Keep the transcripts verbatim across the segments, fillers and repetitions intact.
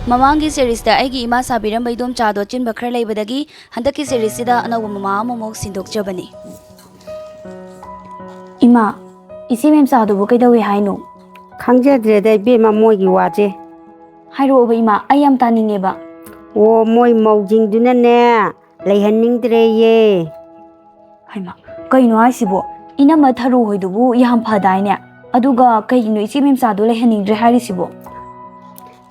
ꯃꯃꯥꯡꯒꯤ ꯁꯦꯔꯤꯁꯇ ꯑꯩꯒꯤ ꯏꯃꯥ ꯁꯥꯕꯤꯔꯝꯕ ꯏꯗꯣꯝꯆꯥꯗꯣ ꯑꯆꯤꯟꯕ ꯈꯔ ꯂꯩꯕꯗꯒꯤ ꯍꯟꯗꯛꯀꯤ ꯁꯦꯔꯤꯁꯁꯤꯗ ꯑꯅꯧꯕ ꯃꯃꯥ ꯑꯃꯃꯨꯛ ꯁꯤꯟꯗꯣꯛꯆꯕꯅꯤ꯫ ꯏꯃꯥ, ꯏꯆꯦ ꯃꯦꯝꯆꯥꯗꯨꯕꯨ ꯀꯩꯗꯧꯏ ꯍꯥꯏꯅꯣ? ꯈꯪꯖꯗ꯭ꯔꯦꯗ ꯏꯕꯦꯝꯃ, ꯃꯣꯏꯒꯤ ꯋꯥꯁꯦ꯫ ꯍꯥꯏꯔꯛꯑꯣꯕ ꯏꯃꯥ, ꯑꯩ ꯌꯥꯝ ꯇꯥꯅꯤꯡꯉꯦꯕ꯫ ꯑꯣ, ꯃꯣꯏ ꯃꯧꯁꯤꯡꯗꯨꯅꯅꯦ, ꯂꯩꯍꯟꯅꯤꯡꯗ꯭ꯔꯦꯌꯦ꯫ ꯍꯩꯃꯥ, ꯀꯩꯅꯣ ꯍꯥꯏꯁꯤꯕꯣ? ꯏꯅꯝꯃ ꯊꯔꯣ ꯍꯣꯏꯗꯨꯕꯨ ꯌꯥꯝ ꯐꯗꯥꯏꯅꯦ? ꯑꯗꯨꯒ ꯀꯩꯒꯤꯅꯣ ꯏꯆꯦ ꯃꯦꯝꯆꯥꯗꯣ ꯂꯩꯍꯟꯅꯤꯡꯗ꯭ꯔꯦ ꯍꯥꯏꯔꯤꯁꯤꯕꯣ?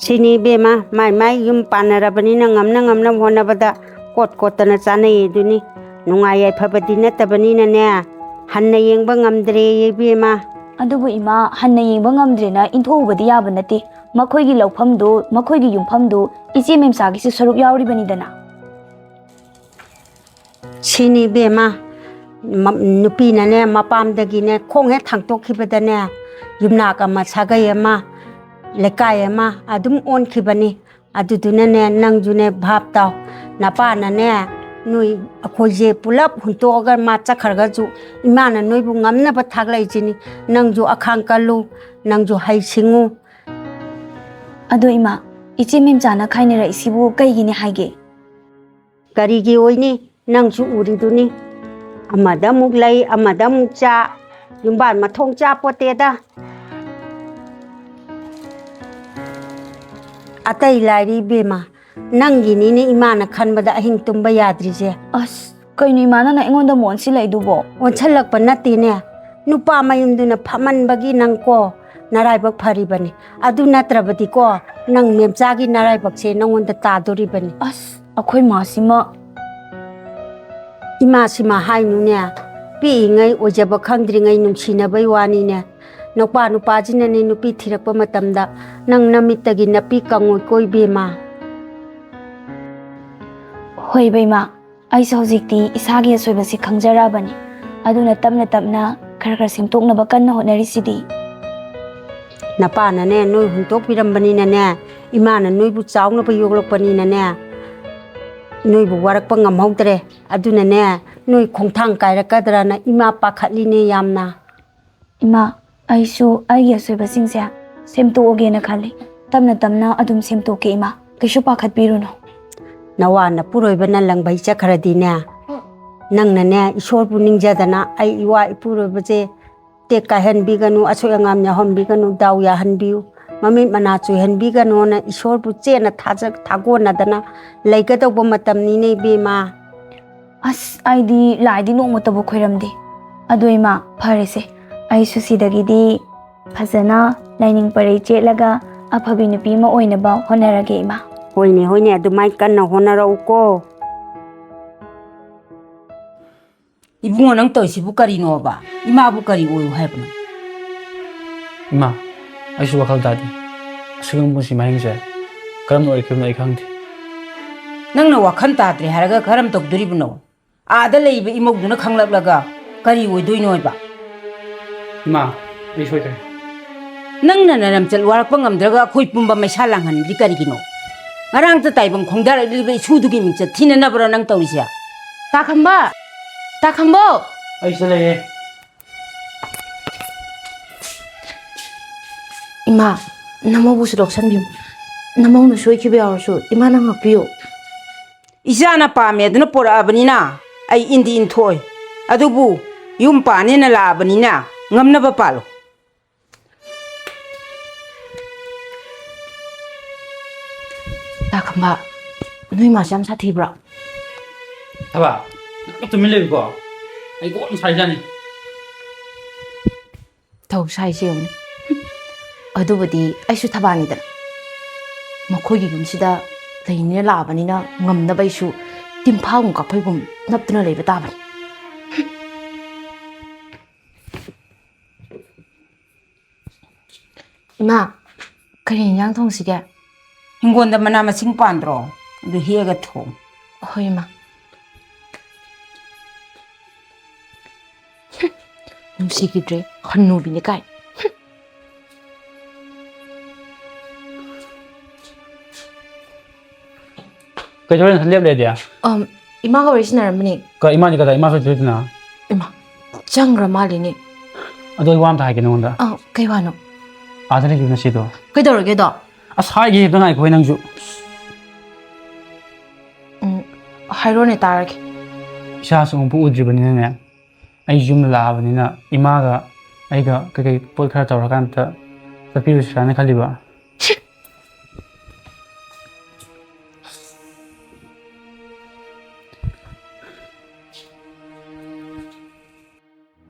ꯁꯤꯅꯤ ꯏꯕꯦꯝꯃ, ꯃꯥꯏ ꯃꯥꯏ ꯌꯨꯝ ꯄꯥꯟꯅꯔꯕꯅꯤꯅ ꯉꯝꯅ ꯉꯝꯅ ꯍꯣꯠꯅꯕꯗ ꯀꯣꯠ ꯀꯣꯠꯇꯅ ꯆꯥꯅꯩ ꯑꯗꯨꯅꯤ꯫ ꯅꯨꯡꯉꯥꯏ ꯌꯥꯏꯐꯕꯗꯤ ꯅꯠꯇꯕꯅꯤꯅꯅꯦ, ꯍꯟꯅ ꯌꯦꯡꯕ ꯉꯝꯗ꯭ꯔꯦꯌꯦ ꯏꯕꯦꯝꯃ꯫ ꯑꯗꯨꯕꯨ ꯏꯃꯥ, ꯍꯟꯅ ꯌꯦꯡꯕ ꯉꯝꯗ꯭ꯔꯦꯅ ꯏꯟꯊꯣꯛꯎꯕꯗꯤ ꯌꯥꯕ ꯅꯠꯇꯦ꯫ ꯃꯈꯣꯏꯒꯤ ꯂꯧꯐꯝꯗꯨ, ꯃꯈꯣꯏꯒꯤ ꯌꯨꯝꯐꯝꯗꯨ ꯏꯆꯦ ꯃꯦꯝꯆꯥꯒꯤꯁꯨ ꯁꯔꯨꯛ ꯌꯥꯎꯔꯤꯕꯅꯤꯗꯅ꯫ ꯁꯤꯅꯤ ꯏꯕꯦꯝꯃ, ꯃ-, ꯅꯨꯄꯤꯅꯅꯦ ꯃꯄꯥꯝꯗꯒꯤꯅꯦ ꯈꯣꯡ ꯍꯦꯛ ꯊꯥꯡꯇꯣꯛꯈꯤꯕꯗꯅꯦ, ꯌꯨꯝꯅꯥꯛ ꯑꯃ, ꯁꯥꯒꯩ ꯑꯃ, ꯂꯩꯀꯥꯏ ꯑꯃ ꯑꯗꯨꯝ ꯑꯣꯟꯈꯤꯕꯅꯤ꯫ ꯑꯗꯨꯗꯨꯅꯅꯦ, ꯅꯪꯁꯨꯅꯦ ꯚꯥꯞ ꯇꯥꯎ꯫ ꯅꯄꯥꯅꯅꯦ, ꯅꯣꯏ ꯑꯩꯈꯣꯏꯁꯦ ꯄꯨꯂꯞ ꯍꯨꯟꯇꯣꯛꯑꯒ ꯃꯥ ꯆꯠꯈ꯭ꯔꯒꯁꯨ, ꯏꯃꯥꯅ ꯅꯣꯏꯕꯨ ꯉꯝꯅꯕ ꯊꯥꯒꯠꯂꯛꯏꯁꯤꯅꯤ꯫ ꯅꯪꯁꯨ ꯑꯈꯥꯡ ꯀꯜꯂꯨ, ꯅꯪꯁꯨ ꯍꯩ ꯁꯤꯡꯉꯨ꯫ ꯑꯗꯣ ꯏꯃꯥ, ꯏꯆꯦ ꯃꯦꯝꯆꯥꯅ ꯈꯥꯏꯅꯔꯛꯏꯁꯤꯕꯨ ꯀꯩꯒꯤꯅꯤ ꯍꯥꯏꯒꯦ? ꯀꯔꯤꯒꯤ ꯑꯣꯏꯅꯤ? ꯅꯪꯁꯨ ꯎꯔꯤꯗꯨꯅꯤ꯫ ꯑꯃꯗ ꯑꯃꯨꯛ ꯂꯩ, ꯑꯃꯗ ꯑꯃꯨꯛ ꯆꯥ, ꯌꯨꯝꯕꯥꯟ ꯃꯊꯣꯡ ꯆꯥ ꯄꯣꯠꯇꯦꯗ꯫ ꯑꯇꯩ ꯂꯥꯏꯔꯤ ꯏꯕꯦꯝꯃ, ꯅꯪꯒꯤꯅꯤꯅꯦ ꯏꯃꯥꯅ ꯈꯟꯕꯗ ꯑꯍꯤꯡ ꯇꯨꯝꯕ ꯌꯥꯗ꯭ꯔꯤꯁꯦ꯫ ꯑꯁ, ꯀꯩꯅꯣ ꯏꯃꯥ, ꯅꯪꯅ ꯑꯩꯉꯣꯟꯗ ꯑꯃꯨꯛ ꯑꯣꯟꯁꯤꯜꯂꯛꯏꯗꯨꯕꯣ? ꯑꯣꯟꯁꯤꯜꯂꯛꯄ ꯅꯠꯇꯦꯅꯦ, ꯅꯨꯄꯥ ꯃꯌꯨꯝꯗꯨꯅ ꯐꯃꯟꯕꯒꯤ ꯅꯪ ꯀꯣ ꯅꯔꯥꯏꯕꯛ ꯐꯔꯤꯕꯅꯤ꯫ ꯑꯗꯨ ꯅꯠꯇ꯭ꯔꯕꯗꯤꯀꯣ, ꯅꯪ ꯃꯦꯝꯆꯥꯒꯤ ꯅꯔꯥꯏꯕꯛꯁꯦ ꯅꯪꯉꯣꯟꯗ ꯇꯥꯗꯣꯔꯤꯕꯅꯤ꯫ ꯑꯁ, ꯑꯩꯈꯣꯏ ꯃꯥꯁꯤꯃ꯫ ꯏꯃꯥꯁꯤꯃ ꯍꯥꯏꯅꯨꯅꯦ, ꯄꯤꯛꯏꯉꯩ ꯑꯣꯏꯖꯕ ꯈꯪꯗ꯭ꯔꯤꯉꯩ ꯅꯨꯡꯁꯤꯅꯕꯩ ꯋꯥꯅꯤꯅꯦ꯫ ꯅꯨꯄꯥ ꯅꯨꯄꯥꯁꯤꯅꯅꯦ ꯅꯨꯄꯤ ꯊꯤꯔꯛꯄ ꯃꯇꯝꯗ ꯅꯪ ꯅꯃꯤꯠꯇꯒꯤ ꯅꯥꯄꯤ ꯀꯪꯉꯣꯏꯀꯣ ꯏꯕꯦꯝꯃ꯫ ꯍꯣꯏ ꯏꯕꯦꯝꯃ, ꯑꯩꯁꯨ ꯍꯧꯖꯤꯛꯇꯤ ꯏꯁꯥꯒꯤ ꯑꯁꯣꯏꯕꯁꯤ ꯈꯪꯖꯔꯛꯑꯕꯅꯤ꯫ ꯑꯗꯨꯅ ꯇꯞꯅ ꯇꯞꯅ ꯈꯔ ꯈꯔ ꯁꯦꯝꯗꯣꯛꯅꯕ ꯀꯟꯅ ꯍꯣꯠꯅꯔꯤꯁꯤꯗꯤ꯫ ꯅꯄꯥꯅꯅꯦ ꯅꯣꯏ ꯍꯨꯟꯗꯣꯛꯄꯤꯔꯝꯕꯅꯤꯅꯅꯦ, ꯏꯃꯥꯅ ꯅꯣꯏꯕꯨ ꯆꯥꯎꯅꯕ ꯌꯣꯛꯂꯛꯄꯅꯤꯅꯅꯦ, ꯅꯣꯏꯕꯨ ꯋꯥꯔꯛꯄ ꯉꯝꯍꯧꯗ꯭ꯔꯦ꯫ ꯑꯗꯨꯅꯅꯦ, ꯅꯣꯏ ꯈꯣꯡꯊꯥꯡ ꯀꯥꯏꯔꯛꯀꯗ꯭ꯔꯅ ꯏꯃꯥ ꯄꯥꯈꯠꯂꯤꯅꯦ ꯌꯥꯝꯅ꯫ ꯏꯃꯥ, ꯑꯩꯁꯨ ꯑꯩꯒꯤ ꯑꯁꯣꯏꯕꯁꯤꯡꯁꯦ ꯁꯦꯝꯗꯣꯛꯑꯒꯦꯅ ꯈꯜꯂꯤ꯫ ꯇꯞꯅ ꯇꯞꯅ ꯑꯗꯨꯝ ꯁꯦꯝꯗꯣꯛꯀꯦ, ꯏꯃꯥ꯫ ꯀꯩꯁꯨ ꯄꯥꯈꯠꯄꯤꯔꯨꯅꯨ꯫ ꯅꯋꯥ ꯅꯄꯨꯔꯣꯏꯕꯅ ꯂꯪꯕꯩ ꯆꯠꯈ꯭ꯔꯗꯤꯅꯦ, ꯅꯪꯅꯅꯦ ꯏꯁꯣꯔꯕꯨ ꯅꯤꯡꯖꯗꯅ ꯑꯩ ꯏꯋꯥ ꯏꯄꯨꯔꯣꯏꯕꯁꯦ ꯇꯦꯛ ꯀꯥꯏꯍꯟꯕꯤꯒꯅꯨ, ꯑꯁꯣꯏ ꯑꯉꯥꯝ ꯌꯥꯎꯍꯟꯕꯤꯒꯅꯨ, ꯗꯥꯎ ꯌꯥꯍꯟꯕꯤꯌꯨ, ꯃꯃꯤꯠ ꯃꯅꯥ ꯆꯨꯏꯍꯟꯕꯤꯒꯅꯣꯅ ꯏꯁꯣꯔꯕꯨ ꯆꯦꯠꯅ ꯊꯥꯖ-, ꯊꯥꯒꯣꯟꯅꯗꯅ ꯂꯩꯒꯗꯧꯕ ꯃꯇꯝꯅꯤꯅꯦ, ꯏꯕꯦꯝꯃ꯫ ꯑꯁ, ꯑꯩꯗꯤ ꯂꯥꯏꯗꯤ ꯅꯣꯡꯃꯇꯕꯨ ꯈꯣꯏꯔꯝꯗꯦ꯫ ꯑꯗꯣ ꯏꯃꯥ, ꯐꯔꯦꯁꯦ, ꯑꯩꯁꯨ ꯁꯤꯗꯒꯤꯗꯤ ꯐꯖꯅ ꯂꯥꯏꯅꯤꯡ ꯄꯔꯩ ꯆꯦꯠꯂꯒ ꯑꯐꯕꯤ ꯅꯨꯄꯤ ꯑꯃ ꯑꯣꯏꯅꯕ ꯍꯣꯠꯅꯔꯒꯦ, ꯏꯃꯥ꯫ ꯍꯣꯏꯅꯦ, ꯍꯣꯏꯅꯦ, ꯑꯗꯨꯃꯥꯏ ꯀꯟꯅ ꯍꯣꯠꯅꯔꯛꯎꯀꯣ꯫ ꯏꯕꯨꯡꯉꯣ, ꯅꯪ ꯇꯧꯔꯤꯁꯤꯕꯨ ꯀꯔꯤꯅꯣꯕ? ꯏꯃꯥꯕꯨ ꯀꯔꯤ ꯑꯣꯏꯌꯨ ꯍꯥꯏꯕꯅꯣ? ꯏꯃꯥ, ꯑꯩꯁꯨ ꯋꯥꯈꯜ ꯇꯥꯗꯦ꯫ ꯑꯁꯤꯒꯨꯝꯕ ꯄꯨꯟꯁꯤ ꯃꯍꯤꯡꯁꯦ ꯀꯔꯝꯅ ꯑꯣꯏꯔꯛꯈꯤꯕꯅꯣ ꯑꯩ ꯈꯪꯗꯦ꯫ ꯅꯪꯅ ꯋꯥꯈꯜ ꯇꯥꯗ꯭ꯔꯦ ꯍꯥꯏꯔꯒ ꯀꯔꯝ ꯇꯧꯗꯣꯔꯤꯕꯅꯣ? ꯑꯥꯗ ꯂꯩꯕ ꯏꯃꯧꯗꯨꯅ ꯈꯪꯂꯛꯂꯒ ꯀꯔꯤ ꯑꯣꯏꯗꯣꯏꯅꯣ ꯍꯥꯏꯕ? ꯏꯃꯥ, ꯑꯩ ꯁꯣꯏꯈ꯭ꯔꯦ꯫ ꯅꯪꯅ ꯅꯔꯝꯆꯠ ꯋꯥꯔꯛꯄ ꯉꯝꯗ꯭ꯔꯒ ꯑꯩꯈꯣꯏ ꯄꯨꯝꯕ ꯃꯩꯁꯥ ꯂꯥꯡꯍꯟꯕꯗꯤ ꯀꯔꯤꯒꯤꯅꯣ? ꯉꯔꯥꯡꯇ ꯇꯥꯏꯕꯪ ꯈꯣꯡꯗꯥꯔꯛꯂꯤꯕ ꯏꯁꯨꯗꯨꯒꯤ ꯃꯤꯡꯆꯠ ꯊꯤꯅꯅꯕꯔꯣ ꯅꯪ ꯇꯧꯔꯤꯁꯦ? ꯇꯥ ꯈꯝꯕ! ꯇꯥ ꯈꯝꯕꯣ! ꯑꯩ ꯁꯤꯗ ꯂꯩꯌꯦ꯫ ꯏꯃꯥ, ꯅꯃꯧꯕꯨꯁꯨ ꯂꯧꯁꯟꯕꯤꯌꯨ꯫ ꯅꯃꯧꯅ ꯁꯣꯏꯈꯤꯕ ꯌꯥꯎꯔꯁꯨ ꯏꯃꯥꯅ ꯉꯥꯛꯄꯤꯌꯨ꯫ ꯏꯆꯥꯅ ꯄꯥꯝꯃꯦ ꯑꯗꯨꯅ ꯄꯣꯔꯛꯑꯕꯅꯤꯅ ꯑꯩ ꯏꯟꯗꯤ ꯏꯟꯊꯣꯛꯑꯣꯏ꯫ ꯑꯗꯨꯕꯨ ꯌꯨꯝ ꯄꯥꯟꯅꯦꯅ ꯂꯥꯛꯑꯕꯅꯤꯅ ꯉꯝꯅꯕ ꯄꯥꯜꯂꯨ꯫ ꯇꯥ ꯈꯝꯕ, ꯅꯣꯏ ꯃꯥꯁꯦ ꯌꯥꯝ ꯁꯥꯊꯤꯕ꯭ꯔꯣ? ꯊꯕꯥ, ꯅꯪ ꯇꯨꯃꯤꯟ ꯂꯩꯌꯨꯀꯣ꯫ ꯑꯩ ꯀꯣꯟꯅ ꯁꯥꯏꯖꯥꯅꯤ꯫ ꯊꯧ ꯁꯥꯏꯁꯦ ꯌꯦꯡꯉꯨꯅꯦ꯫ ꯑꯗꯨꯕꯨꯗꯤ ꯑꯩꯁꯨ ꯊꯕꯥꯅꯤꯗꯅ꯫ ꯃꯈꯣꯏꯒꯤ ꯌꯨꯝꯁꯤꯗ ꯂꯩꯅꯤꯅ ꯂꯥꯛꯑꯕꯅꯤꯅ ꯉꯝꯅꯕ ꯑꯩꯁꯨ ꯇꯤꯝꯐꯥꯒꯨꯝ ꯀꯥꯐꯩꯒꯨꯝ ꯅꯞꯇꯨꯅ ꯂꯩꯕ ꯇꯥꯕꯅꯤ꯫ ꯏꯃꯥ, ꯀꯔꯤ ꯏꯟꯖꯥꯡ ꯊꯣꯡꯁꯤꯒꯦ? ꯍꯤꯡꯒꯣꯜꯗ ꯃꯅꯥ ꯃꯁꯤꯡ ꯄꯥꯟꯗ꯭ꯔꯣ? ꯑꯗꯨ ꯍꯦꯛꯑꯒ ꯊꯣꯡ꯫ ꯍꯣꯏ, ꯏꯃꯥ꯫ ꯅꯨꯡꯁꯤꯈꯤꯗ꯭ꯔꯦ, ꯍꯟꯅꯨꯕꯤꯅꯦ ꯀꯥꯏ꯫ ꯀꯩꯗꯧꯔꯦ ꯅꯊꯟ ꯂꯦꯞ ꯂꯩꯗꯤ? ꯑꯝ, ꯏꯃꯥꯒ ꯋꯥꯔꯤ ꯁꯥꯟꯅꯔꯝꯕꯅꯦ꯫ ꯀ-, ꯏꯃꯥꯗꯤ ꯀꯗꯥꯏ? ꯏꯃꯥꯁꯨ ꯂꯩꯇ꯭ꯔꯤꯗꯨꯅ? ꯏꯃꯥ, ꯆꯪꯈ꯭ꯔ ꯃꯥꯜꯂꯤꯅꯦ꯫ ꯑꯗꯣ ꯑꯩ ꯋꯥ ꯑꯝꯇ ꯍꯥꯏꯒꯦ ꯅꯉꯣꯟꯗ꯫ ꯑꯥ, ꯀꯩ ꯋꯥꯅꯣ? ꯑꯥꯗ ꯂꯩꯈꯤꯕ ꯅꯆꯦꯗꯣ꯫ ꯀꯩꯗꯧꯔꯒꯦꯗꯣ? ꯑꯁ, ꯍꯥꯏꯒꯦ ꯍꯦꯛꯇ ꯉꯥꯏꯈꯣꯍꯦ ꯅꯪꯁꯨ꯫ ꯎꯝ, ꯍꯥꯏꯔꯣꯅꯦ, ꯇꯥꯔꯒꯦ꯫ ꯏꯁꯥꯁꯨ ꯑꯃꯨꯛꯐꯥꯎ ꯎꯗ꯭ꯔꯤꯕꯅꯤꯅꯅꯦ, ꯑꯩ ꯌꯨꯝꯗ ꯂꯥꯛꯑꯕꯅꯤꯅ ꯏꯃꯥꯒ ꯑꯩꯒ ꯀꯩꯀꯩ ꯄꯣꯠ ꯈꯔ ꯇꯧꯔꯀꯥꯟꯗ ꯆꯠꯄꯤꯔꯨꯁꯤꯔꯥꯅ ꯈꯜꯂꯤꯕ꯫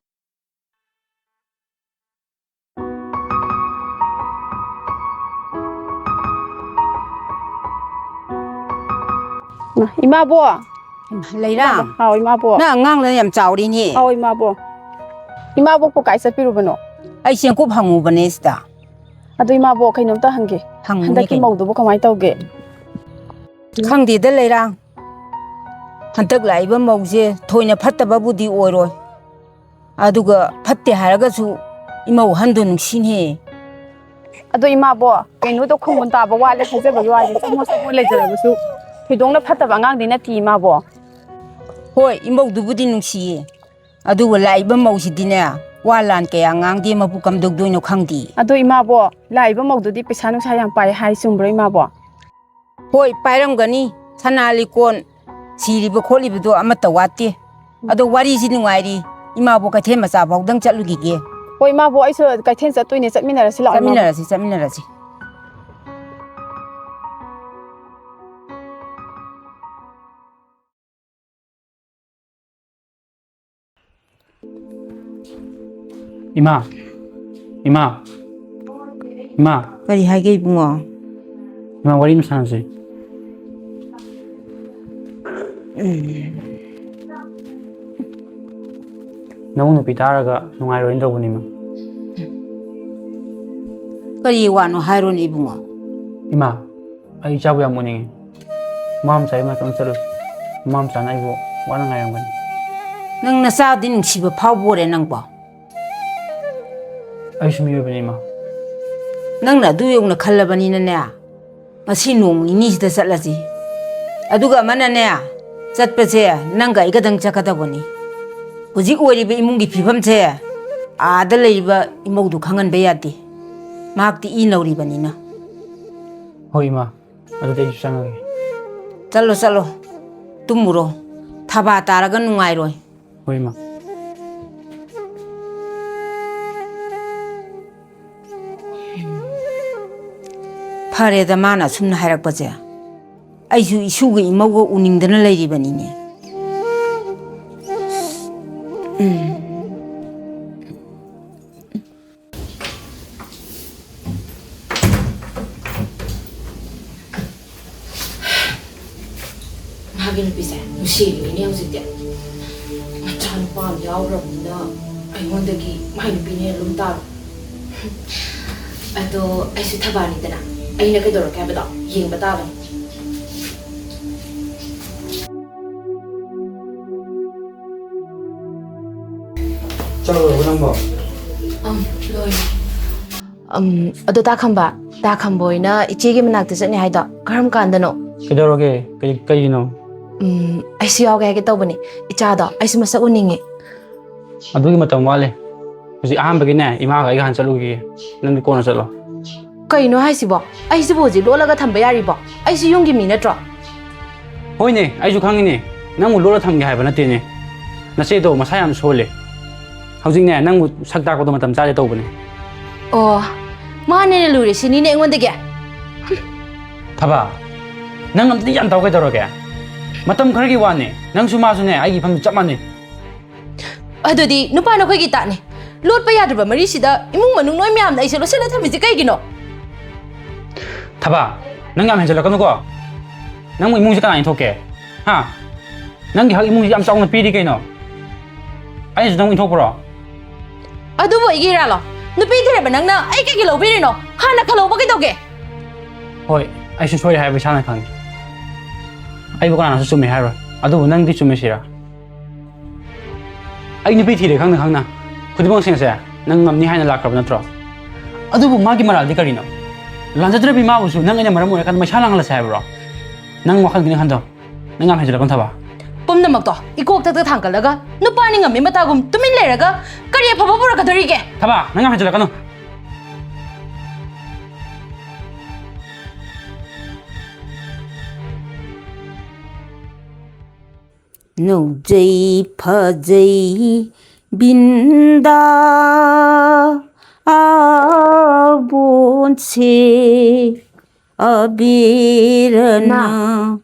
ꯏꯃꯥꯕꯣ꯫ ꯂꯩꯔꯥ? ꯍꯥꯎ, ꯏꯃꯥꯕꯣ꯫ ꯅꯪ ꯑꯉꯥꯡꯗ ꯌꯥꯝ ꯆꯥꯎꯔꯤꯅꯦ꯫ ꯑꯧ, ꯏꯃꯥꯕꯣ꯫ ꯏꯃꯥꯕꯣꯛꯄꯨ ꯀꯥꯏ ꯆꯠꯄꯤꯔꯨꯕꯅꯣ? ꯑꯩ ꯆꯦꯡꯀꯨꯞ ꯍꯪꯉꯨꯕꯅꯦ ꯁꯤꯗ꯫ ꯑꯗꯣ ꯏꯃꯥꯕꯣ, ꯀꯩꯅꯣꯝꯇ ꯍꯪꯒꯦ꯫ ꯍꯪꯉꯨꯅꯦ ꯍꯟꯗꯛꯀꯤ ꯀꯩꯅꯣ? ꯃꯧꯗꯨꯕꯨ ꯀꯃꯥꯏꯅ ꯇꯧꯒꯦ? ꯈꯪꯗꯦꯗ ꯂꯩꯔꯥ꯫ ꯍꯟꯗꯛ ꯂꯥꯛꯏꯕ ꯃꯧꯁꯦ ꯊꯣꯏꯅ ꯐꯠꯇꯕꯕꯨꯗꯤ ꯑꯣꯏꯔꯣꯏ꯫ ꯑꯗꯨꯒ ꯐꯠꯇꯦ ꯍꯥꯏꯔꯒꯁꯨ ꯏꯃꯧ ꯑꯍꯟꯗꯣ ꯅꯨꯡꯁꯤꯅꯦ꯫ ꯑꯗꯣ ꯏꯃꯥꯕꯣ, ꯀꯩꯅꯣꯗꯣ ꯈꯨꯝꯕꯨꯟ ꯇꯥꯕ ꯋꯥꯠꯂꯦ ꯍꯥꯏꯖꯕꯒꯤ ꯋꯥꯅꯤ, ꯆꯃꯣꯠ ꯆꯃꯣꯠ ꯂꯩꯖꯔꯕꯁꯨ ꯊꯣꯏꯗꯣꯛꯅ ꯐꯠꯇꯕ ꯑꯉꯥꯡꯗꯤ ꯅꯠꯇꯦ ꯏꯃꯥꯕꯣ꯫ ꯍꯣꯏ, ꯏꯃꯧꯗꯨꯕꯨꯗꯤ ꯅꯨꯡꯁꯤꯌꯦ, ꯑꯗꯨꯕꯨ ꯂꯥꯛꯏꯕ ꯃꯧꯁꯤꯗꯤꯅꯦ, ꯋꯥ ꯂꯥꯟ ꯀꯌꯥ ꯉꯥꯡꯗꯦ, ꯃꯕꯨ ꯀꯝꯗꯧꯗꯣꯏꯅꯣ ꯈꯪꯗꯦ꯫ ꯑꯗꯣ ꯏꯃꯥꯕꯣ, ꯂꯥꯛꯏꯕ ꯃꯧꯗꯨꯗꯤ ꯄꯩꯁꯥ ꯅꯨꯡꯁꯥ ꯌꯥꯝ ꯄꯥꯏ ꯍꯥꯏ, ꯆꯨꯝꯕ꯭ꯔꯣ ꯏꯃꯥꯕꯣ? ꯍꯣꯏ, ꯄꯥꯏꯔꯝꯒꯅꯤ꯫ ꯁꯅꯥ ꯂꯤꯛꯀꯣꯟ ꯁꯤꯔꯤꯕ ꯈꯣꯠꯂꯤꯕꯗꯣ ꯑꯃꯠꯇ ꯋꯥꯠꯇꯦ꯫ ꯑꯗꯣ ꯋꯥꯔꯤꯁꯤ ꯅꯨꯡꯉꯥꯏꯔꯤ, ꯏꯃꯥꯕꯣ ꯀꯩꯊꯦꯜ ꯃꯆꯥ ꯐꯥꯎꯗꯪ ꯆꯠꯂꯨꯈꯤꯒꯦ꯫ ꯍꯣꯏ ꯏꯃꯥꯕꯣ, ꯑꯩꯁꯨ ꯀꯩꯊꯦꯜ ꯆꯠꯇꯣꯏꯅꯦ, ꯆꯠꯃꯤꯟꯅꯔꯁꯤ ꯂꯥꯛꯑꯣ ꯏꯃꯥꯕꯣ꯫ ꯆꯠꯃꯤꯟꯅꯔꯁꯤ, ꯆꯠꯃꯤꯟꯅꯔꯁꯤ꯫ ꯏꯃꯥ, ꯏꯃꯥ, ꯏꯃꯥ꯫ ꯀꯔꯤ ꯍꯥꯏꯒꯦ ꯏꯕꯨꯡꯉꯣ? ꯏꯃꯥ, ꯋꯥꯔꯤ ꯑꯃ ꯁꯥꯟꯅꯁꯤ꯫ ꯎꯝ꯫ ꯅꯃꯧ ꯅꯨꯄꯤ ꯇꯥꯔꯒ ꯅꯨꯡꯉꯥꯏꯔꯣꯏꯅ ꯇꯧꯕꯅꯤ, ꯏꯃꯥ꯫ ꯀꯔꯤ ꯋꯥꯅꯣ ꯍꯥꯏꯔꯣꯅꯦ ꯏꯕꯨꯡꯉꯣ? ꯏꯃꯥ, ꯑꯩ ꯏꯆꯥꯕꯨ ꯌꯥꯝ ꯎꯅꯤꯡꯉꯤ꯫ ꯃꯃꯥ ꯃꯆꯥ ꯏꯃꯥ ꯆꯠꯂꯨ꯫ ꯃꯃꯥ ꯃꯆꯥꯅ ꯑꯩꯕꯨ ꯋꯥꯅ ꯉꯥꯏꯔꯝꯒꯅꯤ꯫ ꯅꯪ ꯅꯆꯥꯗꯤ ꯅꯨꯡꯁꯤꯕ ꯐꯥꯎꯕ ꯑꯣꯏꯔꯦ ꯅꯪꯕꯣ? ꯑꯩꯁꯨ ꯃꯤꯑꯣꯏꯕꯅꯤ, ꯏꯃꯥ꯫ ꯅꯪꯅ ꯑꯗꯨ ꯌꯧꯅ ꯈꯜꯂꯕꯅꯤꯅꯅꯦ, ꯉꯁꯤ ꯅꯣꯡ ꯅꯤꯅꯤꯁꯤꯗ ꯆꯠꯂꯁꯤ꯫ ꯑꯗꯨꯒ ꯑꯃꯅꯅꯦ, ꯆꯠꯄꯁꯦ ꯅꯪꯒ ꯑꯩꯒꯗꯪ ꯆꯠꯀꯗꯧꯕꯅꯤ꯫ ꯍꯧꯖꯤꯛ ꯑꯣꯏꯔꯤꯕ ꯏꯃꯨꯡꯒꯤ ꯐꯤꯕꯝꯁꯦ ꯑꯥꯗ ꯂꯩꯔꯤꯕ ꯏꯃꯧꯗꯨ ꯈꯪꯍꯟꯕ ꯌꯥꯗꯦ꯫ ꯃꯍꯥꯛꯇꯤ ꯏ ꯅꯧꯔꯤꯕꯅꯤꯅ꯫ ꯍꯣꯏ ꯏꯃꯥ, ꯑꯗꯨꯗꯤ ꯑꯩꯁꯨ ꯆꯪꯉꯒꯦ꯫ ꯆꯠꯂꯣ, ꯆꯠꯂꯣ꯫ ꯇꯨꯝꯃꯨꯔꯣ꯫ ꯊꯕꯥ ꯇꯥꯔꯒ ꯅꯨꯡꯉꯥꯏꯔꯣꯏ꯫ ꯍꯣꯏ ꯏꯃꯥ꯫ ꯐꯔꯦꯗ, ꯃꯥꯅ ꯑꯁꯨꯝꯅ ꯍꯥꯏꯔꯛꯄꯁꯦ꯫ ꯑꯩꯁꯨ ꯏꯁꯨꯒ ꯏꯃꯧꯒ ꯎꯅꯤꯡꯗꯅ ꯂꯩꯔꯤꯕꯅꯤꯅꯦ꯫ ꯎꯝ꯫ ꯃꯥꯒꯤ ꯅꯨꯄꯤꯁꯦ ꯅꯨꯡꯁꯤꯔꯤꯕꯅꯦ ꯍꯧꯖꯤꯛꯇꯤ꯫ ꯃꯆꯥꯅꯨꯄꯥ ꯑꯃ ꯌꯥꯎꯈ꯭ꯔꯕꯅꯤꯅ ꯑꯩꯉꯣꯟꯗꯒꯤ ꯃꯥꯏ ꯅꯨꯄꯤꯅ ꯍꯦꯟꯅ ꯂꯨꯝ ꯇꯥꯕ꯫ ꯑꯗꯣ ꯑꯩꯁꯨ ꯊꯕꯥꯅꯤꯗꯅ, ꯑꯩꯅ ꯀꯩꯗꯧꯔꯛꯀꯦ ꯍꯥꯏꯕꯗꯣ ꯌꯦꯡꯕ ꯇꯥꯕꯅꯤ꯫ ꯆꯥꯛ ꯂꯣꯏꯔꯕꯣ ꯅꯪꯕꯣ? ꯑꯪ, ꯂꯣꯏꯔꯦ꯫ ꯑꯝ, ꯑꯗꯣ ꯇꯥ ꯈꯝꯕ, ꯇꯥ ꯈꯝꯕ ꯍꯣꯏꯅ ꯏꯆꯦꯒꯤ ꯃꯅꯥꯛꯇ ꯆꯠꯅꯤ ꯍꯥꯏꯗꯣ ꯀꯔꯝ ꯀꯥꯟꯗꯅꯣ? ꯀꯩꯗꯧꯔꯒꯦ? ꯀꯩ-, ꯀꯩꯒꯤꯅꯣ? ꯎꯝ, ꯑꯩꯁꯨ ꯌꯥꯎꯒꯦ ꯍꯥꯏꯒꯦ ꯇꯧꯕꯅꯦ꯫ ꯏꯆꯥꯗꯣ ꯑꯩꯁꯨ ꯃꯁꯛ ꯎꯅꯤꯡꯉꯦ꯫ ꯑꯗꯨꯒꯤ ꯃꯇꯝ ꯋꯥꯠꯂꯤ꯫ ꯍꯧꯖꯤꯛ ꯑꯍꯥꯟꯕꯒꯤꯅꯦ, ꯏꯃꯥꯒ ꯑꯩꯒ ꯍꯥꯟꯅ ꯆꯠꯂꯨꯈꯤꯒꯦ꯫ ꯅꯪꯗꯤ ꯀꯣꯟꯅ ꯆꯠꯂꯣ꯫ ꯀꯩꯅꯣ ꯍꯥꯏꯁꯤꯕꯣ? ꯑꯩꯁꯤꯕꯨ ꯍꯧꯖꯤꯛ ꯂꯣꯠꯂꯒ ꯊꯝꯕ ꯌꯥꯔꯤꯕꯣ? ꯑꯩꯁꯨ ꯌꯨꯝꯒꯤ ꯃꯤ ꯅꯠꯇ꯭ꯔꯣ? ꯍꯣꯏꯅꯦ, ꯑꯩꯁꯨ ꯈꯪꯉꯤꯅꯦ꯫ ꯅꯪꯕꯨ ꯂꯣꯠꯂ ꯊꯝꯒꯦ ꯍꯥꯏꯕ ꯅꯠꯇꯦꯅꯦ꯫ ꯅꯆꯦꯗꯣ ꯃꯁꯥ ꯌꯥꯝ ꯁꯣꯜꯂꯦ꯫ ꯍꯧꯖꯤꯛꯅꯦ, ꯅꯪꯕꯨ ꯁꯛ ꯇꯥꯛꯄꯗꯣ ꯃꯇꯝ ꯆꯥꯗꯦ ꯇꯧꯕꯅꯦ꯫ ꯑꯣ, ꯃꯥꯅ ꯍꯦꯟꯅ ꯂꯨꯔꯦ ꯁꯤꯅꯤꯅꯦ ꯑꯩꯉꯣꯟꯗꯒꯤ? ꯊꯕꯥ, ꯅꯪ ꯑꯝꯇꯗꯤ ꯒ꯭ꯌꯥꯟ ꯇꯥꯎ ꯀꯩꯗꯧꯔꯒꯦ? ꯃꯇꯝ ꯈꯔꯒꯤ ꯋꯥꯅꯦ꯫ ꯅꯪꯁꯨ ꯃꯥꯁꯨꯅꯦ ꯑꯩꯒꯤ ꯏꯐꯝꯗ ꯆꯞ ꯃꯥꯟꯅꯩ꯫ ꯑꯗꯨꯗꯤ ꯅꯨꯄꯥ ꯅꯈꯣꯏꯒꯤ ꯇꯥꯛꯅꯤ꯫ ꯂꯣꯠꯄ ꯌꯥꯗ꯭ꯔꯕ ꯃꯔꯤꯁꯤꯗ ꯏꯃꯨꯡ ꯃꯅꯨꯡ ꯂꯣꯏ ꯃꯌꯥꯝꯅ ꯑꯩꯁꯦ ꯂꯣꯠꯁꯤꯜꯂ ꯊꯝꯃꯤꯁꯦ ꯀꯩꯒꯤꯅꯣ? ꯊꯕꯥ, ꯅꯪ ꯌꯥꯝ ꯍꯦꯟꯖꯜꯂꯛꯀꯅꯨꯀꯣ꯫ ꯅꯪꯕꯨ ꯏꯃꯨꯡꯁꯦ ꯀꯅꯥꯅ ꯏꯟꯊꯣꯛꯀꯦ? ꯍꯥ? ꯅꯪꯒꯤ ꯍꯛ ꯏꯃꯨꯡꯁꯤ ꯌꯥꯝ ꯆꯥꯎꯅ ꯄꯤꯔꯤ ꯀꯩꯅꯣ꯫ ꯑꯩꯅꯁꯨ ꯅꯪꯕꯨ ꯏꯟꯊꯣꯛꯄ꯭ꯔꯣ? ꯑꯗꯨꯕꯨ ꯑꯩꯒꯤ ꯏꯔꯥꯜꯂꯣ? ꯅꯨꯄꯤ ꯊꯤꯔꯕ ꯅꯪꯅ ꯑꯩ ꯀꯩꯒꯤ ꯂꯧꯕꯤꯔꯤꯅꯣ? ꯍꯥꯟꯅ ꯈꯜꯍꯧꯕ ꯀꯩꯗꯧꯒꯦ? ꯍꯣꯏ, ꯑꯩꯁꯨ ꯁꯣꯏ ꯍꯥꯏꯕ ꯏꯁꯥꯅ ꯈꯪꯉꯤ꯫ ꯑꯩꯕꯨ ꯀꯅꯥꯅꯁꯨ ꯆꯨꯝꯃꯦ ꯍꯥꯏꯔꯣꯏ꯫ ꯑꯗꯨꯕꯨ ꯅꯪꯗꯤ ꯆꯨꯝꯃꯦ ꯁꯤꯔꯥ? ꯑꯩ ꯅꯨꯄꯤ ꯊꯤꯔꯦ ꯈꯪꯅ ꯈꯪꯅ ꯈꯨꯗꯤꯡꯃꯛꯁꯤꯡ ꯑꯁꯦ ꯅꯪ ꯉꯝꯅꯤ ꯍꯥꯏꯅ ꯂꯥꯛꯈ꯭ꯔꯕ ꯅꯠꯇ꯭ꯔꯣ? ꯑꯗꯨꯕꯨ ꯃꯥꯒꯤ ꯃꯔꯥꯜꯗꯤ ꯀꯔꯤꯅꯣ? ꯂꯥꯟꯖꯗ꯭ꯔꯕꯤ ꯃꯥꯕꯨꯁꯨ ꯅꯪ ꯑꯩꯅ ꯃꯔꯝ ꯑꯣꯏꯔꯀꯥꯟꯗ ꯃꯩꯁꯥ ꯂꯥꯡꯍꯜꯂꯁꯦ ꯍꯥꯏꯕ꯭ꯔꯣ? ꯅꯪ ꯋꯥꯈꯜ ꯈꯤꯇꯪ ꯈꯟꯊꯧ꯫ ꯅꯪ ꯌꯥꯝ ꯍꯦꯟꯖꯜꯂꯛꯀꯅꯨ ꯊꯕꯥ꯫ ꯄꯨꯝꯅꯃꯛꯇꯣ ꯏꯀꯣꯛ ꯊꯛꯇ ꯊꯥꯡꯒꯠꯂꯒ ꯅꯨꯄꯥꯅꯤ ꯉꯝꯃꯤ ꯃꯇꯥꯒꯨꯝ ꯇꯨꯃꯤꯟ ꯂꯩꯔꯒ ꯀꯔꯤ ꯑꯐꯕ ꯄꯨꯔꯛꯀꯗꯧꯔꯤꯒꯦ? ꯊꯕꯥ, ꯅꯪ ꯌꯥꯝ ꯍꯦꯟꯖꯜꯂꯛꯀꯅꯨ꯫ ꯅꯧꯖꯩ ꯐꯖꯩ ꯕꯤꯟꯗꯥ ꯑꯕꯣꯟꯁꯦ ꯑꯕꯤꯔꯅ꯫ ꯏꯃꯥ꯫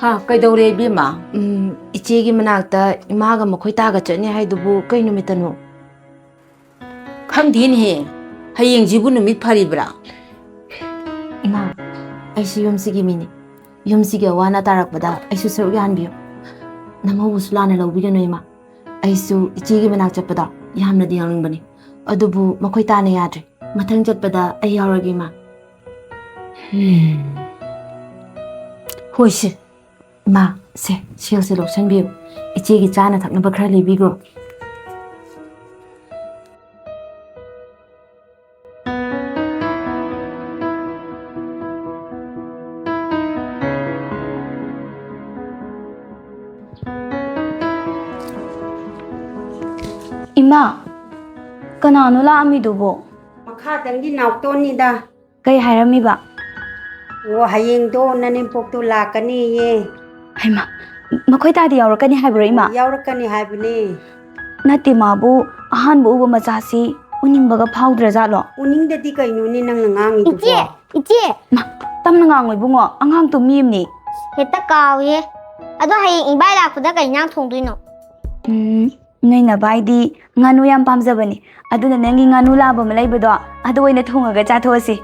ꯍꯥ, ꯀꯩꯗꯧꯔꯦ ꯏꯕꯦꯝꯃ? ꯎꯝ, ꯏꯆꯦꯒꯤ ꯃꯅꯥꯛꯇ ꯏꯃꯥꯒ ꯃꯈꯣꯏ ꯇꯥꯒ ꯆꯠꯅꯤ ꯍꯥꯏꯗꯨꯕꯨ ꯀꯩ ꯅꯨꯃꯤꯠꯇꯅꯣ? ꯈꯪꯗꯦꯅꯦꯍꯦ, ꯍꯌꯦꯡꯁꯤꯕꯨ ꯅꯨꯃꯤꯠ ꯐꯔꯤꯕ꯭ꯔꯥ? ꯏꯃꯥ, ꯑꯩꯁꯨ ꯌꯨꯝꯁꯤꯒꯤ ꯃꯤꯅꯤ꯫ ꯌꯨꯝꯁꯤꯒꯤ ꯑꯋꯥ ꯑꯅꯥ ꯇꯥꯔꯛꯄꯗ ꯑꯩꯁꯨ ꯁꯔꯨꯛ ꯌꯥꯍꯟꯕꯤꯌꯨ꯫ ꯅꯃꯧꯕꯨꯁꯨ ꯂꯥꯟꯅ ꯂꯧꯕꯤꯒꯅꯨ ꯏꯃꯥ꯫ ꯑꯩꯁꯨ ꯏꯆꯦꯒꯤ ꯃꯅꯥꯛ ꯆꯠꯄꯗ ꯌꯥꯝꯅꯗꯤ ꯌꯥꯎꯅꯤꯡꯕꯅꯤ, ꯑꯗꯨꯕꯨ ꯃꯈꯣꯏ ꯇꯥꯅ ꯌꯥꯗ꯭ꯔꯦ꯫ ꯃꯊꯪ ꯆꯠꯄꯗ ꯑꯩ ꯌꯥꯎꯔꯒꯦ ꯏꯃꯥ꯫ ꯍꯣꯏꯁꯦ꯫ ꯏꯃꯥ, ꯁꯦ, ꯁꯦꯜꯁꯦ ꯂꯧꯁꯟꯕꯤꯌꯨ꯫ ꯏꯆꯦꯒꯤ ꯆꯥꯅ ꯊꯛꯅꯕ ꯈꯔ ꯂꯩꯕꯤꯈ꯭ꯔꯣ꯫ ꯏꯃꯥ, ꯀꯅꯥꯅꯣ ꯂꯥꯛꯑꯝꯃꯤꯗꯨꯕꯣ? ꯃꯈꯥꯗꯪꯒꯤ ꯅꯥꯎꯇꯣꯟꯅꯤꯗ꯫ ꯀꯩ ꯍꯥꯏꯔꯝꯃꯤꯕ? ꯑꯣ, ꯍꯌꯦꯡꯗꯣ ꯅꯅꯦꯝꯄꯣꯛꯇꯣ ꯂꯥꯛꯀꯅꯤꯌꯦ꯫ ꯍꯩꯃꯥ, ꯃꯈꯣꯏ ꯇꯥꯗꯤ ꯌꯥꯎꯔꯛꯀꯅꯤ ꯍꯥꯏꯕ꯭ꯔꯣ, ꯏꯃꯥ? ꯌꯥꯎꯔꯛꯀꯅꯤ ꯍꯥꯏꯕꯅꯦ꯫ ꯅꯠꯇꯦ, ꯃꯥꯕꯨ ꯑꯍꯥꯟꯕ ꯎꯕ ꯃꯆꯥꯁꯤ ꯎꯅꯤꯡꯕꯒ ꯐꯥꯎꯗ꯭ꯔꯖꯥꯠꯂꯣ? ꯎꯅꯤꯡꯗꯗꯤ ꯀꯩꯅꯣꯅꯦ ꯅꯪꯅ ꯉꯥꯡꯉꯤꯗꯨꯕꯣ? ꯏꯆꯦ! ꯏꯆꯦ! ꯃꯥ, ꯇꯞꯅ ꯉꯥꯡꯉꯣ ꯏꯕꯨꯡꯉꯣ, ꯑꯉꯥꯡ ꯇꯨꯝꯃꯤꯕꯅꯤ꯫ ꯍꯦꯛꯇ ꯀꯥꯎꯏꯍꯦ꯫ ꯑꯗꯣ ꯍꯌꯦꯡ ꯏꯕꯥꯏ ꯂꯥꯛꯄꯗ ꯀꯩ ꯏꯟꯖꯥꯡ ꯊꯣꯡꯗꯣꯏꯅꯣ? ꯎꯝ, ꯅꯣꯏ ꯅꯚꯥꯏꯗꯤ ꯉꯥꯅꯨ ꯌꯥꯝ ꯄꯥꯝꯖꯕꯅꯤ꯫ ꯑꯗꯨꯅ ꯅꯪꯒꯤ ꯉꯥꯅꯨ ꯂꯥꯕ ꯑꯃ ꯂꯩꯕꯗꯣ, ꯑꯗꯨ ꯑꯣꯏꯅ ꯊꯣꯡꯉꯒ ꯆꯥꯊꯣꯛꯑꯁꯤ꯫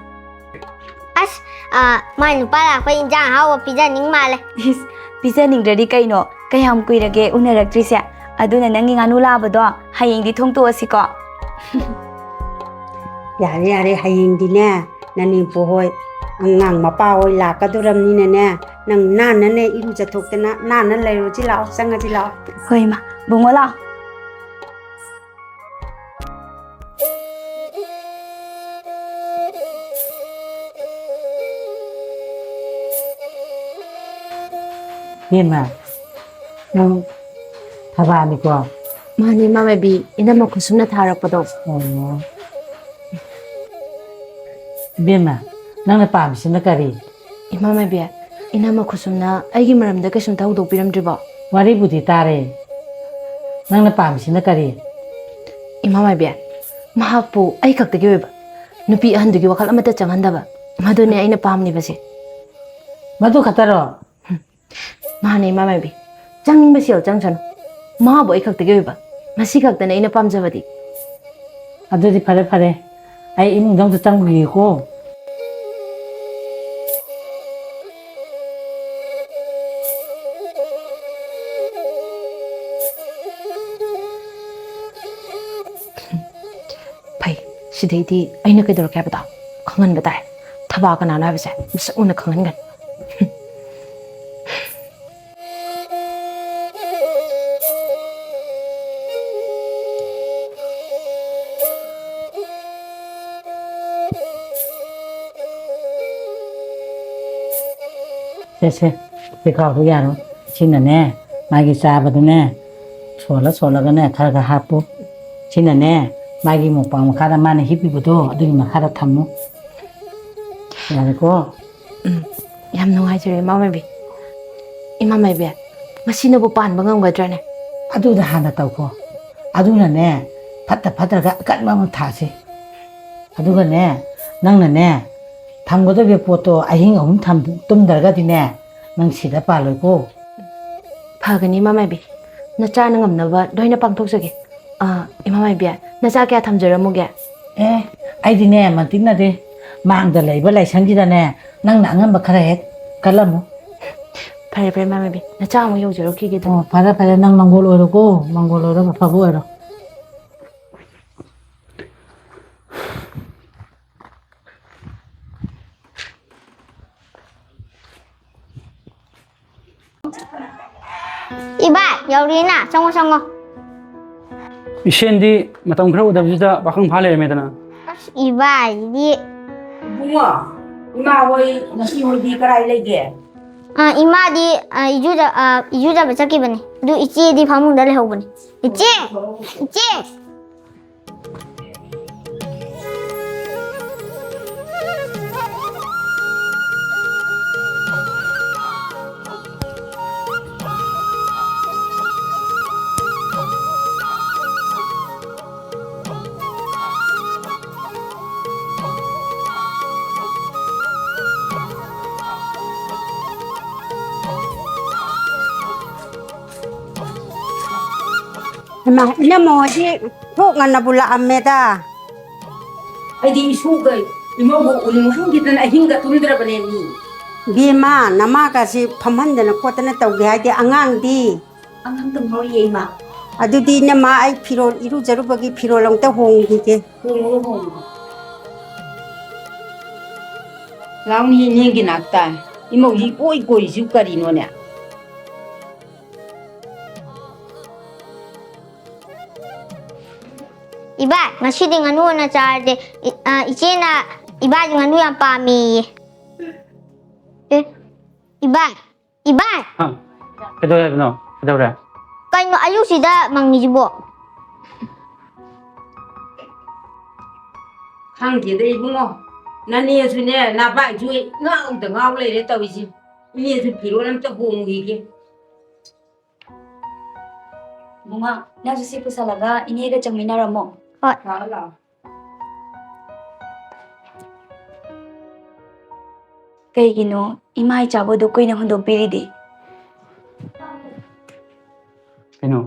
ꯑꯁ, ꯑ, ꯃꯥꯏ ꯅꯨꯄꯥ ꯂꯥꯛꯄꯩ ꯏꯟꯖꯥꯡ ꯑꯍꯥꯎꯕ ꯄꯤꯖꯅꯤꯡ ꯃꯥꯜꯂꯦ꯫ ꯏꯁ, ꯄꯤꯖꯅꯤꯡꯗ꯭ꯔꯗꯤ ꯀꯩꯅꯣ? ꯀꯌꯥꯝ ꯀꯨꯏꯔꯒꯦ ꯎꯅꯔꯛꯇ꯭ꯔꯤꯁꯦ? ꯑꯗꯨꯅ ꯅꯪꯒꯤ ꯉꯥꯅꯨ ꯂꯥꯕꯗꯣ ꯍꯌꯦꯡꯗꯤ ꯊꯣꯡꯇꯣꯛꯑꯁꯤꯀꯣ꯫ ꯌꯥꯔꯦ, ꯌꯥꯔꯦ, ꯍꯌꯦꯡꯗꯤꯅꯦ, ꯅꯅꯦꯝꯄꯣꯛ ꯍꯣꯏ, ꯑꯉꯥꯡ ꯃꯄꯥ ꯍꯣꯏ ꯂꯥꯛꯀꯗꯣꯔꯝꯅꯤꯅꯅꯦ, ꯅꯪ ꯅꯥꯟꯅꯅꯦ ꯏꯔꯨꯖꯊꯣꯛꯇꯅ ꯅꯥꯟꯅ ꯂꯩꯔꯨꯁꯤ ꯂꯥꯛꯑꯣ, ꯆꯪꯉꯁꯤ ꯂꯥꯛꯑꯣ꯫ ꯍꯣꯏ, ꯏꯃꯥ꯫ ꯕꯨꯡꯉꯣ, ꯂꯥꯛꯑꯣ꯫ ꯏꯕꯦꯝꯃ, ꯅꯪ ꯊꯕꯥꯅꯤꯀꯣ? ꯃꯥꯅꯤ, ꯏꯃꯥ ꯃꯥꯏꯕꯤ, ꯏꯅꯝꯃ ꯈꯨꯠꯁꯨꯝꯅ ꯊꯥꯔꯛꯄꯗꯣ꯫ ꯑꯣ꯫ ꯏꯕꯦꯝꯃ, ꯅꯪꯅ ꯄꯥꯝꯃꯤꯁꯤꯅ ꯀꯔꯤ? ꯏꯃꯥ ꯃꯥꯏꯕꯤ, ꯏꯅꯝꯃ ꯈꯨꯠꯁꯨꯝꯅ ꯑꯩꯒꯤ ꯃꯔꯝꯗ ꯀꯩꯁꯨꯝꯇ ꯍꯧꯗꯣꯛꯄꯤꯔꯝꯗ꯭ꯔꯤꯕꯣ? ꯋꯥꯔꯤꯕꯨꯗꯤ ꯇꯥꯔꯦ꯫ ꯅꯪꯅ ꯄꯥꯝꯃꯤꯁꯤꯅ ꯀꯔꯤ? ꯏꯃꯥ ꯃꯥꯏꯕꯤ, ꯃꯍꯥꯛꯄꯨ ꯑꯩ ꯈꯛꯇꯒꯤ ꯑꯣꯏꯕ, ꯅꯨꯄꯤ ꯑꯍꯟꯗꯨꯒꯤ ꯋꯥꯈꯜ ꯑꯃꯠꯇ ꯆꯪꯍꯟꯗꯕ, ꯃꯗꯨꯅꯦ ꯑꯩꯅ ꯄꯥꯝꯂꯤꯕꯁꯦ꯫ ꯃꯗꯨ ꯈꯛꯇꯔꯣ? ꯃꯥꯅꯦ ꯏꯃꯥ ꯃꯥꯏꯕꯤ, ꯆꯪꯅꯤꯡꯕ ꯁꯦꯜ ꯆꯪꯁꯅꯨ, ꯃꯥꯕꯨ ꯑꯩ ꯈꯛꯇꯒꯤ ꯑꯣꯏꯕ, ꯃꯁꯤ ꯈꯛꯇꯅꯦ ꯑꯩꯅ ꯄꯥꯝꯖꯕꯗꯤ꯫ ꯑꯗꯨꯗꯤ ꯐꯔꯦ ꯐꯔꯦ, ꯑꯩ ꯏꯃꯨꯡꯗ ꯑꯝꯇ ꯆꯪꯉꯨꯈꯤꯒꯦꯀꯣ꯫ ꯐꯩ, ꯁꯤꯗꯩꯗꯤ ꯑꯩꯅ ꯀꯩꯗꯧꯔꯛꯀꯦ ꯍꯥꯏꯕꯗꯣ ꯈꯪꯍꯟꯕ ꯇꯥꯏ꯫ ꯊꯕꯥ ꯀꯅꯥꯅꯣ ꯍꯥꯏꯕꯁꯦ ꯃꯁꯛ ꯃꯨꯟꯅ ꯈꯪꯍꯟꯒꯅꯤ꯫ ꯁꯦ, ꯁꯦ, ꯄꯤꯈꯥꯎꯗꯨ ꯌꯥꯔꯣꯏ꯫ ꯁꯤꯅꯅꯦ, ꯃꯥꯒꯤ ꯆꯥꯕꯗꯨꯅꯦ, ꯁꯣꯜꯂ ꯁꯣꯜꯂꯒꯅꯦ, ꯈꯔ ꯈꯔ ꯍꯥꯞꯄꯨ꯫ ꯁꯤꯅꯅꯦ, ꯃꯥꯒꯤ ꯃꯣꯝꯄꯥꯛ ꯃꯈꯥꯗ ꯃꯥꯅ ꯍꯤꯞꯄꯤꯕꯗꯣ, ꯑꯗꯨꯒꯤ ꯃꯈꯥꯗ ꯊꯝꯃꯨ꯫ ꯌꯥꯔꯦꯀꯣ? ꯎꯝ, ꯌꯥꯝ ꯅꯨꯡꯉꯥꯏꯖꯔꯦ, ꯏꯃꯥ ꯃꯥꯏꯕꯤ꯫ ꯏꯃꯥ ꯃꯥꯏꯕꯤ, ꯃꯁꯤꯅꯕꯨ ꯄꯥꯟꯕ ꯉꯝꯒꯗ꯭ꯔꯅꯦ? ꯑꯗꯨꯗ ꯍꯥꯟꯅ ꯇꯧꯀꯣ꯫ ꯑꯗꯨꯅꯅꯦ, ꯐꯠꯇ ꯐꯠꯇ꯭ꯔꯒ ꯑꯀꯟꯕ ꯑꯃ ꯊꯥꯁꯤ꯫ ꯑꯗꯨꯒꯅꯦ, ꯅꯪꯅꯅꯦ, ꯊꯝꯒꯗꯕ ꯄꯣꯠꯇꯣ ꯑꯍꯤꯡ ꯑꯍꯨꯝ ꯊꯝ-, ꯇꯨꯝꯗ꯭ꯔꯒꯗꯤꯅꯦ, ꯅꯪ ꯁꯤꯗ ꯄꯥꯜꯂꯣꯏꯀꯣ꯫ ꯐꯒꯅꯤ, ꯏꯃꯥ ꯃꯥꯏꯕꯤ꯫ ꯅꯆꯥꯅ ꯉꯝꯅꯕ ꯂꯣꯏꯅ ꯄꯥꯡꯊꯣꯛꯆꯒꯦ꯫ ꯑꯥ, ꯏꯃꯥ ꯃꯥꯏꯕꯤ, ꯅꯆꯥ ꯀꯌꯥ ꯊꯝꯖꯔꯝꯃꯨꯒꯦ? ꯑꯦ, ꯑꯩꯗꯤꯅꯦ, ꯃꯟꯇꯤꯛꯅꯗꯦ꯫ ꯃꯥꯡꯗ ꯂꯩꯕ ꯂꯥꯏꯁꯪꯁꯤꯗꯅꯦ, ꯅꯪꯅ ꯑꯉꯝꯕ ꯈꯔ ꯍꯦꯛ ꯀꯜꯂꯝꯃꯨ꯫ ꯐꯔꯦ, ꯐꯔꯦ, ꯏꯃꯥ ꯃꯥꯏꯕꯤ꯫ ꯅꯆꯥ ꯑꯃꯨꯛ ꯌꯧꯖꯔꯛꯈꯤꯒꯦ ꯑꯗꯨꯗꯤ꯫ ꯑꯣ, ꯐꯔꯦ, ꯐꯔꯦ꯫ ꯅꯪ ꯃꯪꯒꯣꯜ ꯑꯣꯏꯔꯣꯀꯣ꯫ ꯃꯪꯒꯣꯜ ꯑꯣꯏꯔꯒ ꯑꯐꯕ ꯑꯣꯏꯔꯣ꯫ ꯏꯕꯥꯏ, ꯌꯧꯔꯦꯅ, ꯆꯪꯉꯣ, ꯆꯪꯉꯣ꯫ ꯏꯁꯦꯟꯗꯤ ꯃꯇꯝ ꯈꯔ ꯎꯗꯕꯁꯤꯗ ꯄꯥꯈꯪ ꯐꯥ ꯂꯩꯔꯝꯃꯦꯗꯅ꯫ ꯑꯁ, ꯏꯕꯥꯏꯗꯤ꯫ ꯏꯕꯨꯡꯉꯣ, ꯏꯃꯥ ꯍꯣꯏ, ꯉꯁꯤ ꯍꯣꯏꯗꯤ ꯀꯔꯥꯏ ꯂꯩꯒꯦ? ꯑ, ꯏꯃꯥꯗꯤ, ꯑ, ꯏꯔꯨꯖ-, ꯑ, ꯏꯔꯨꯖꯕ ꯆꯠꯈꯤꯕꯅꯤ꯫ ꯑꯗꯨ ꯏꯆꯦꯗꯤ ꯐꯃꯨꯡꯗ ꯂꯩꯍꯧꯕꯅꯤ꯫ ꯏꯆꯦ! ꯏꯆꯦ! ꯍꯩꯃꯥ, ꯏꯅꯝꯃ ꯍꯣꯏꯗꯤ ꯊꯣꯛ ꯉꯟꯅꯕꯨ ꯂꯥꯛꯑꯝꯃꯦꯗ꯫ ꯑꯩꯗꯤ ꯏꯁꯨꯒ ꯏꯃꯧꯒ ꯎꯅꯤꯡꯃꯟꯈꯤꯗꯅ ꯑꯍꯤꯡꯒ ꯇꯨꯝꯗ꯭ꯔꯕꯅꯦ ꯃꯤ꯫ ꯕꯦꯝꯃ, ꯅꯃꯥꯒꯁꯤ ꯐꯝꯍꯟꯗꯅ ꯈꯣꯠꯇꯅ ꯇꯧꯒꯦ ꯍꯥꯏꯗꯦ, ꯑꯉꯥꯡꯗꯤ? ꯑꯉꯥꯡ ꯇꯨꯝꯍꯧꯔꯤꯌꯦ, ꯏꯃꯥ꯫ ꯑꯗꯨꯗꯤ ꯏꯅꯝꯃ, ꯑꯩ ꯐꯤꯔꯣꯜ, ꯏꯔꯨꯖꯔꯨꯕꯒꯤ ꯐꯤꯔꯣꯜ ꯑꯃꯨꯛꯇ ꯍꯣꯡꯈꯤꯒꯦ꯫ ꯍꯣꯡꯉꯨ, ꯍꯣꯡꯉꯨ꯫ ꯂꯥꯎꯅꯤ, ꯏꯅꯦꯒꯤ ꯅꯥꯛꯇ꯫ ꯏꯃꯧꯁꯤ ꯏꯀꯣꯏ ꯀꯣꯏꯔꯤꯁꯤꯕꯨ ꯀꯔꯤꯅꯣꯅꯦ? ꯏꯕꯥꯏ, ꯉꯁꯤꯗꯤ ꯉꯥꯅꯨ ꯑꯣꯏꯅ ꯆꯥꯔꯁꯦ꯫ ꯏ-, ꯑ, ꯏꯆꯦꯅ ꯏꯕꯥꯏꯁꯦ ꯉꯥꯅꯨ ꯌꯥꯝ ꯄꯥꯝꯃꯦꯌꯦ꯫ ꯑꯦ, ꯏꯕꯥꯏ, ꯏꯕꯥꯏ! ꯍꯥ? ꯀꯩꯗꯧꯔꯦ ꯍꯥꯏꯕꯅꯣ? ꯀꯩꯗꯧꯔꯦ? ꯀꯩꯅꯣ ꯑꯌꯨꯛꯁꯤꯗ ꯃꯪꯉꯤꯁꯤꯕꯣ? ꯈꯪꯗꯦꯗ ꯏꯕꯨꯡꯉꯣ, ꯅꯅꯦꯁꯨꯅꯦ ꯅꯕꯥꯏꯁꯨ ꯉꯥꯎꯗ ꯉꯥꯎ ꯂꯩꯔꯦ ꯇꯧꯔꯤꯁꯦ꯫ ꯏꯅꯦꯁꯨ ꯐꯤꯔꯣꯜ ꯑꯝꯇ ꯍꯣꯡꯉꯨꯈꯤꯒꯦ꯫ ꯕꯨꯡꯉꯣ, ꯅꯪꯁꯨ ꯁꯤ ꯄꯨꯁꯜꯂꯒ ꯏꯅꯦꯒ ꯆꯪꯃꯤꯟꯅꯔꯝꯃꯣ꯫ ꯍꯣꯏ꯫ ꯂꯥꯛꯑꯣ, ꯂꯥꯛꯑꯣ꯫ ꯀꯩꯒꯤꯅꯣ ꯏꯃꯥ ꯏꯆꯥꯕꯨ ꯑꯗꯨ ꯀꯨꯏꯅ ꯍꯨꯟꯗꯣꯛꯄꯤꯔꯤꯗꯤ? ꯀꯩꯅꯣ?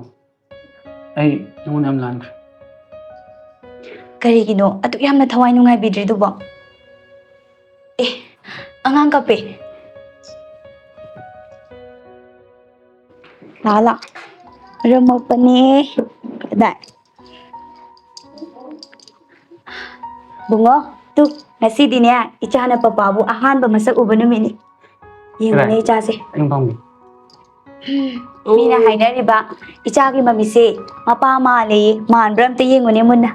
ꯑꯩ ꯅꯉꯣꯟꯗ ꯌꯥꯝ ꯂꯥꯟꯈ꯭ꯔꯦ꯫ ꯀꯔꯤꯒꯤꯅꯣ ꯑꯗꯨꯛ ꯌꯥꯝꯅ ꯊꯋꯥꯏ ꯅꯨꯡꯉꯥꯏꯕꯤꯗ꯭ꯔꯤꯗꯨꯕꯣ? ꯑꯦ, ꯑꯉꯥꯡ ꯀꯞꯄꯦ꯫ ꯂꯥꯛꯑꯣ, ꯂꯥꯛꯑꯣ꯫ ꯃꯔꯝ ꯃꯣꯛꯄꯅꯦ꯫ ꯀꯗꯥꯏ? ꯕꯨꯡꯉꯣ, ꯇꯨ, ꯉꯁꯤꯗꯤꯅꯦ, ꯏꯆꯥꯅ ꯄꯄꯥꯕꯨ ꯑꯍꯥꯟꯕ ꯃꯁꯛ ꯎꯕ ꯅꯨꯃꯤꯠꯅꯤ꯫ ꯌꯦꯡꯉꯨꯅꯦ, ꯀꯗꯥꯏ? ꯏꯆꯥꯁꯦ꯫ ꯑꯩ ꯐꯪꯗꯦ꯫ ꯃꯤꯅ ꯍꯥꯏꯅꯔꯤꯕ, ꯏꯆꯥꯒꯤ ꯃꯃꯤꯠꯁꯦ ꯃꯄꯥ ꯃꯥꯜꯂꯦꯌꯦ꯫ ꯃꯥꯟꯕ꯭ꯔꯥ ꯑꯝꯇ ꯌꯦꯡꯉꯨꯅꯦ ꯃꯨꯟꯅ꯫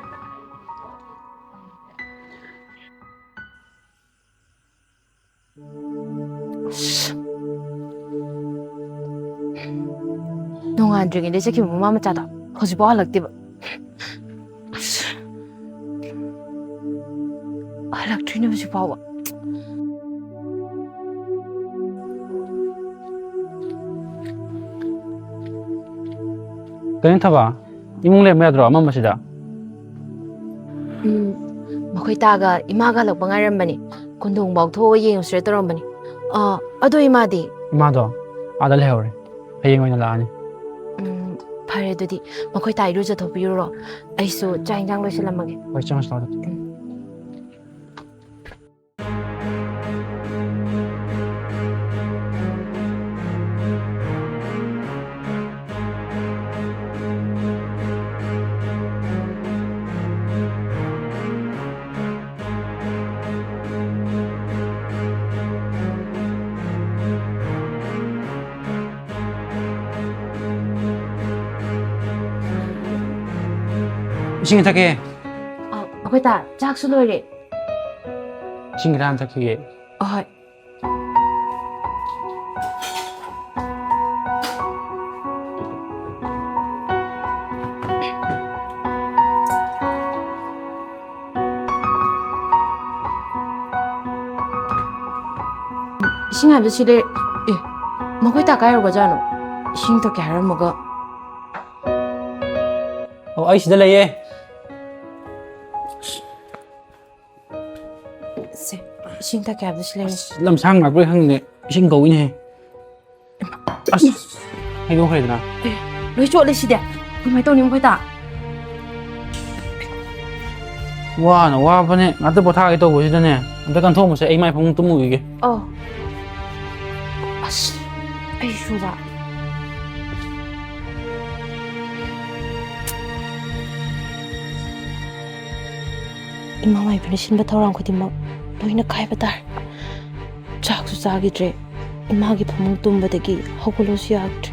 ꯑꯁ꯫ ꯅꯣꯡꯉꯥꯟꯗ꯭ꯔꯤꯉꯩꯗ ꯆꯠꯈꯤꯕ ꯃꯃꯥ ꯃꯆꯥꯗꯣ ꯍꯧꯖꯤꯛꯐꯥꯎ ꯍꯜꯂꯛꯇꯦꯕ꯫ ꯑꯁ꯫ ꯍꯜꯂꯛꯇ꯭ꯔꯤꯅꯦ ꯍꯧꯖꯤꯛ ꯐꯥꯎꯕ꯫ ꯀꯩꯅꯣ ꯊꯕ? ꯏꯃꯨꯡ ꯂꯩꯔꯝꯕ ꯌꯥꯗ꯭ꯔꯣ ꯑꯃꯝꯕꯁꯤꯗ? ꯎꯝ, ꯃꯈꯣꯏ ꯇꯥꯒ ꯏꯃꯥꯒ ꯍꯜꯂꯛꯄ ꯉꯥꯏꯔꯝꯕꯅꯤ꯫ ꯀꯣꯟꯊꯣꯡꯐꯥꯎ ꯊꯣꯛꯑꯒ ꯌꯦꯡꯉꯨꯁꯤꯔ ꯇꯧꯔꯝꯕꯅꯤ꯫ ꯑ, ꯑꯗꯣ ꯏꯃꯥꯗꯤ? ꯏꯃꯥꯗꯣ ꯑꯥꯗ ꯂꯩꯍꯧꯔꯦ꯫ ꯍꯌꯦꯡ ꯑꯣꯏꯅ ꯂꯥꯛꯑꯅꯤ꯫ ꯎꯝ, ꯐꯔꯦ, ꯑꯗꯨꯗꯤ ꯃꯈꯣꯏ ꯇꯥ ꯏꯔꯨꯖꯊꯣꯛꯄꯤꯔꯨꯔꯣ, ꯑꯩꯁꯨ ꯆꯥꯛ ꯏꯟꯖꯥꯡ ꯂꯣꯏꯁꯤꯜꯂꯝꯃꯒꯦ꯫ ꯍꯣꯏ, ꯆꯪꯉꯁꯤ ꯂꯥꯛꯑꯣ꯫ ꯎꯝ꯫ ꯏꯁꯤꯡ ꯊꯛꯀꯦ꯫ ꯑ, ꯑꯩꯈꯣꯏ ꯇꯥ, ꯆꯥꯛꯁꯨ ꯂꯣꯏꯔꯦ꯫ ꯏꯁꯤꯡ ꯈꯤꯇ ꯍꯥꯟꯅ ꯊꯛꯈꯤꯒꯦ꯫ ꯑꯍꯣꯏ꯫ ꯏꯁꯤꯡ ꯍꯥꯏꯕꯗꯣ ꯁꯤ ꯂꯩ-, ꯑꯦ, ꯃꯈꯣꯏ ꯇꯥ ꯀꯥꯏ ꯌꯧꯒ꯭ꯔꯖꯥꯠꯅꯣ? ꯏꯁꯤꯡ ꯊꯛꯀꯦ ꯍꯥꯏꯔꯝꯃꯒ꯫ ꯑꯣ, ꯑꯩ ꯁꯤꯗ ꯂꯩꯌꯦ꯫ ꯁꯦ, ꯏꯁꯤꯡ ꯊꯛꯀꯦ ꯍꯥꯏꯕꯗꯣ ꯁꯤ ꯂꯩꯔꯦ꯫ ꯑꯁ, ꯂꯝꯁꯥꯡ ꯂꯥꯛꯄꯩ ꯈꯪꯗꯦ, ꯏꯁꯤꯡ ꯀꯧꯏꯅꯦꯍꯦ꯫ ꯑꯁ, ꯍꯩꯗꯣꯛꯈ꯭ꯔꯦꯗꯅ꯫ ꯑꯦ, ꯂꯣꯏ ꯆꯣꯠꯂꯦ ꯁꯤꯗꯤ꯫ ꯀꯃꯥꯏ ꯇꯧꯅꯤ ꯃꯈꯣꯏ ꯇꯥ? ꯋꯥꯅ ꯋꯥꯕꯅꯦ, ꯉꯥꯛꯇ ꯄꯣꯊꯥꯒꯦ ꯇꯧꯕꯁꯤꯗꯅꯦ꯫ ꯑꯝꯇ ꯀꯟꯊꯣꯛꯑꯝꯃꯨꯁꯦ, ꯑꯩ ꯃꯥꯏ ꯐꯃꯨꯡ ꯇꯨꯝꯃꯨꯈꯤꯒꯦ꯫ ꯑꯧ꯫ ꯑꯁ, ꯑꯩꯁꯨꯕ꯫ ꯏꯃꯥ ꯃꯥꯏꯕꯅ ꯁꯤꯟꯕ ꯊꯧꯔꯥꯡ ꯈꯨꯗꯤꯡꯃꯛ ꯂꯣꯏꯅ ꯀꯥꯏꯕ ꯇꯥꯔꯦ꯫ ꯆꯥꯛꯁꯨ ꯆꯥꯈꯤꯗ꯭ꯔꯦ꯫ ꯏꯃꯥꯒꯤ ꯐꯃꯨꯡ ꯇꯨꯝꯕꯗꯒꯤ ꯍꯧꯒꯠꯂꯣꯁꯨ ꯌꯥꯗ꯭ꯔꯦ꯫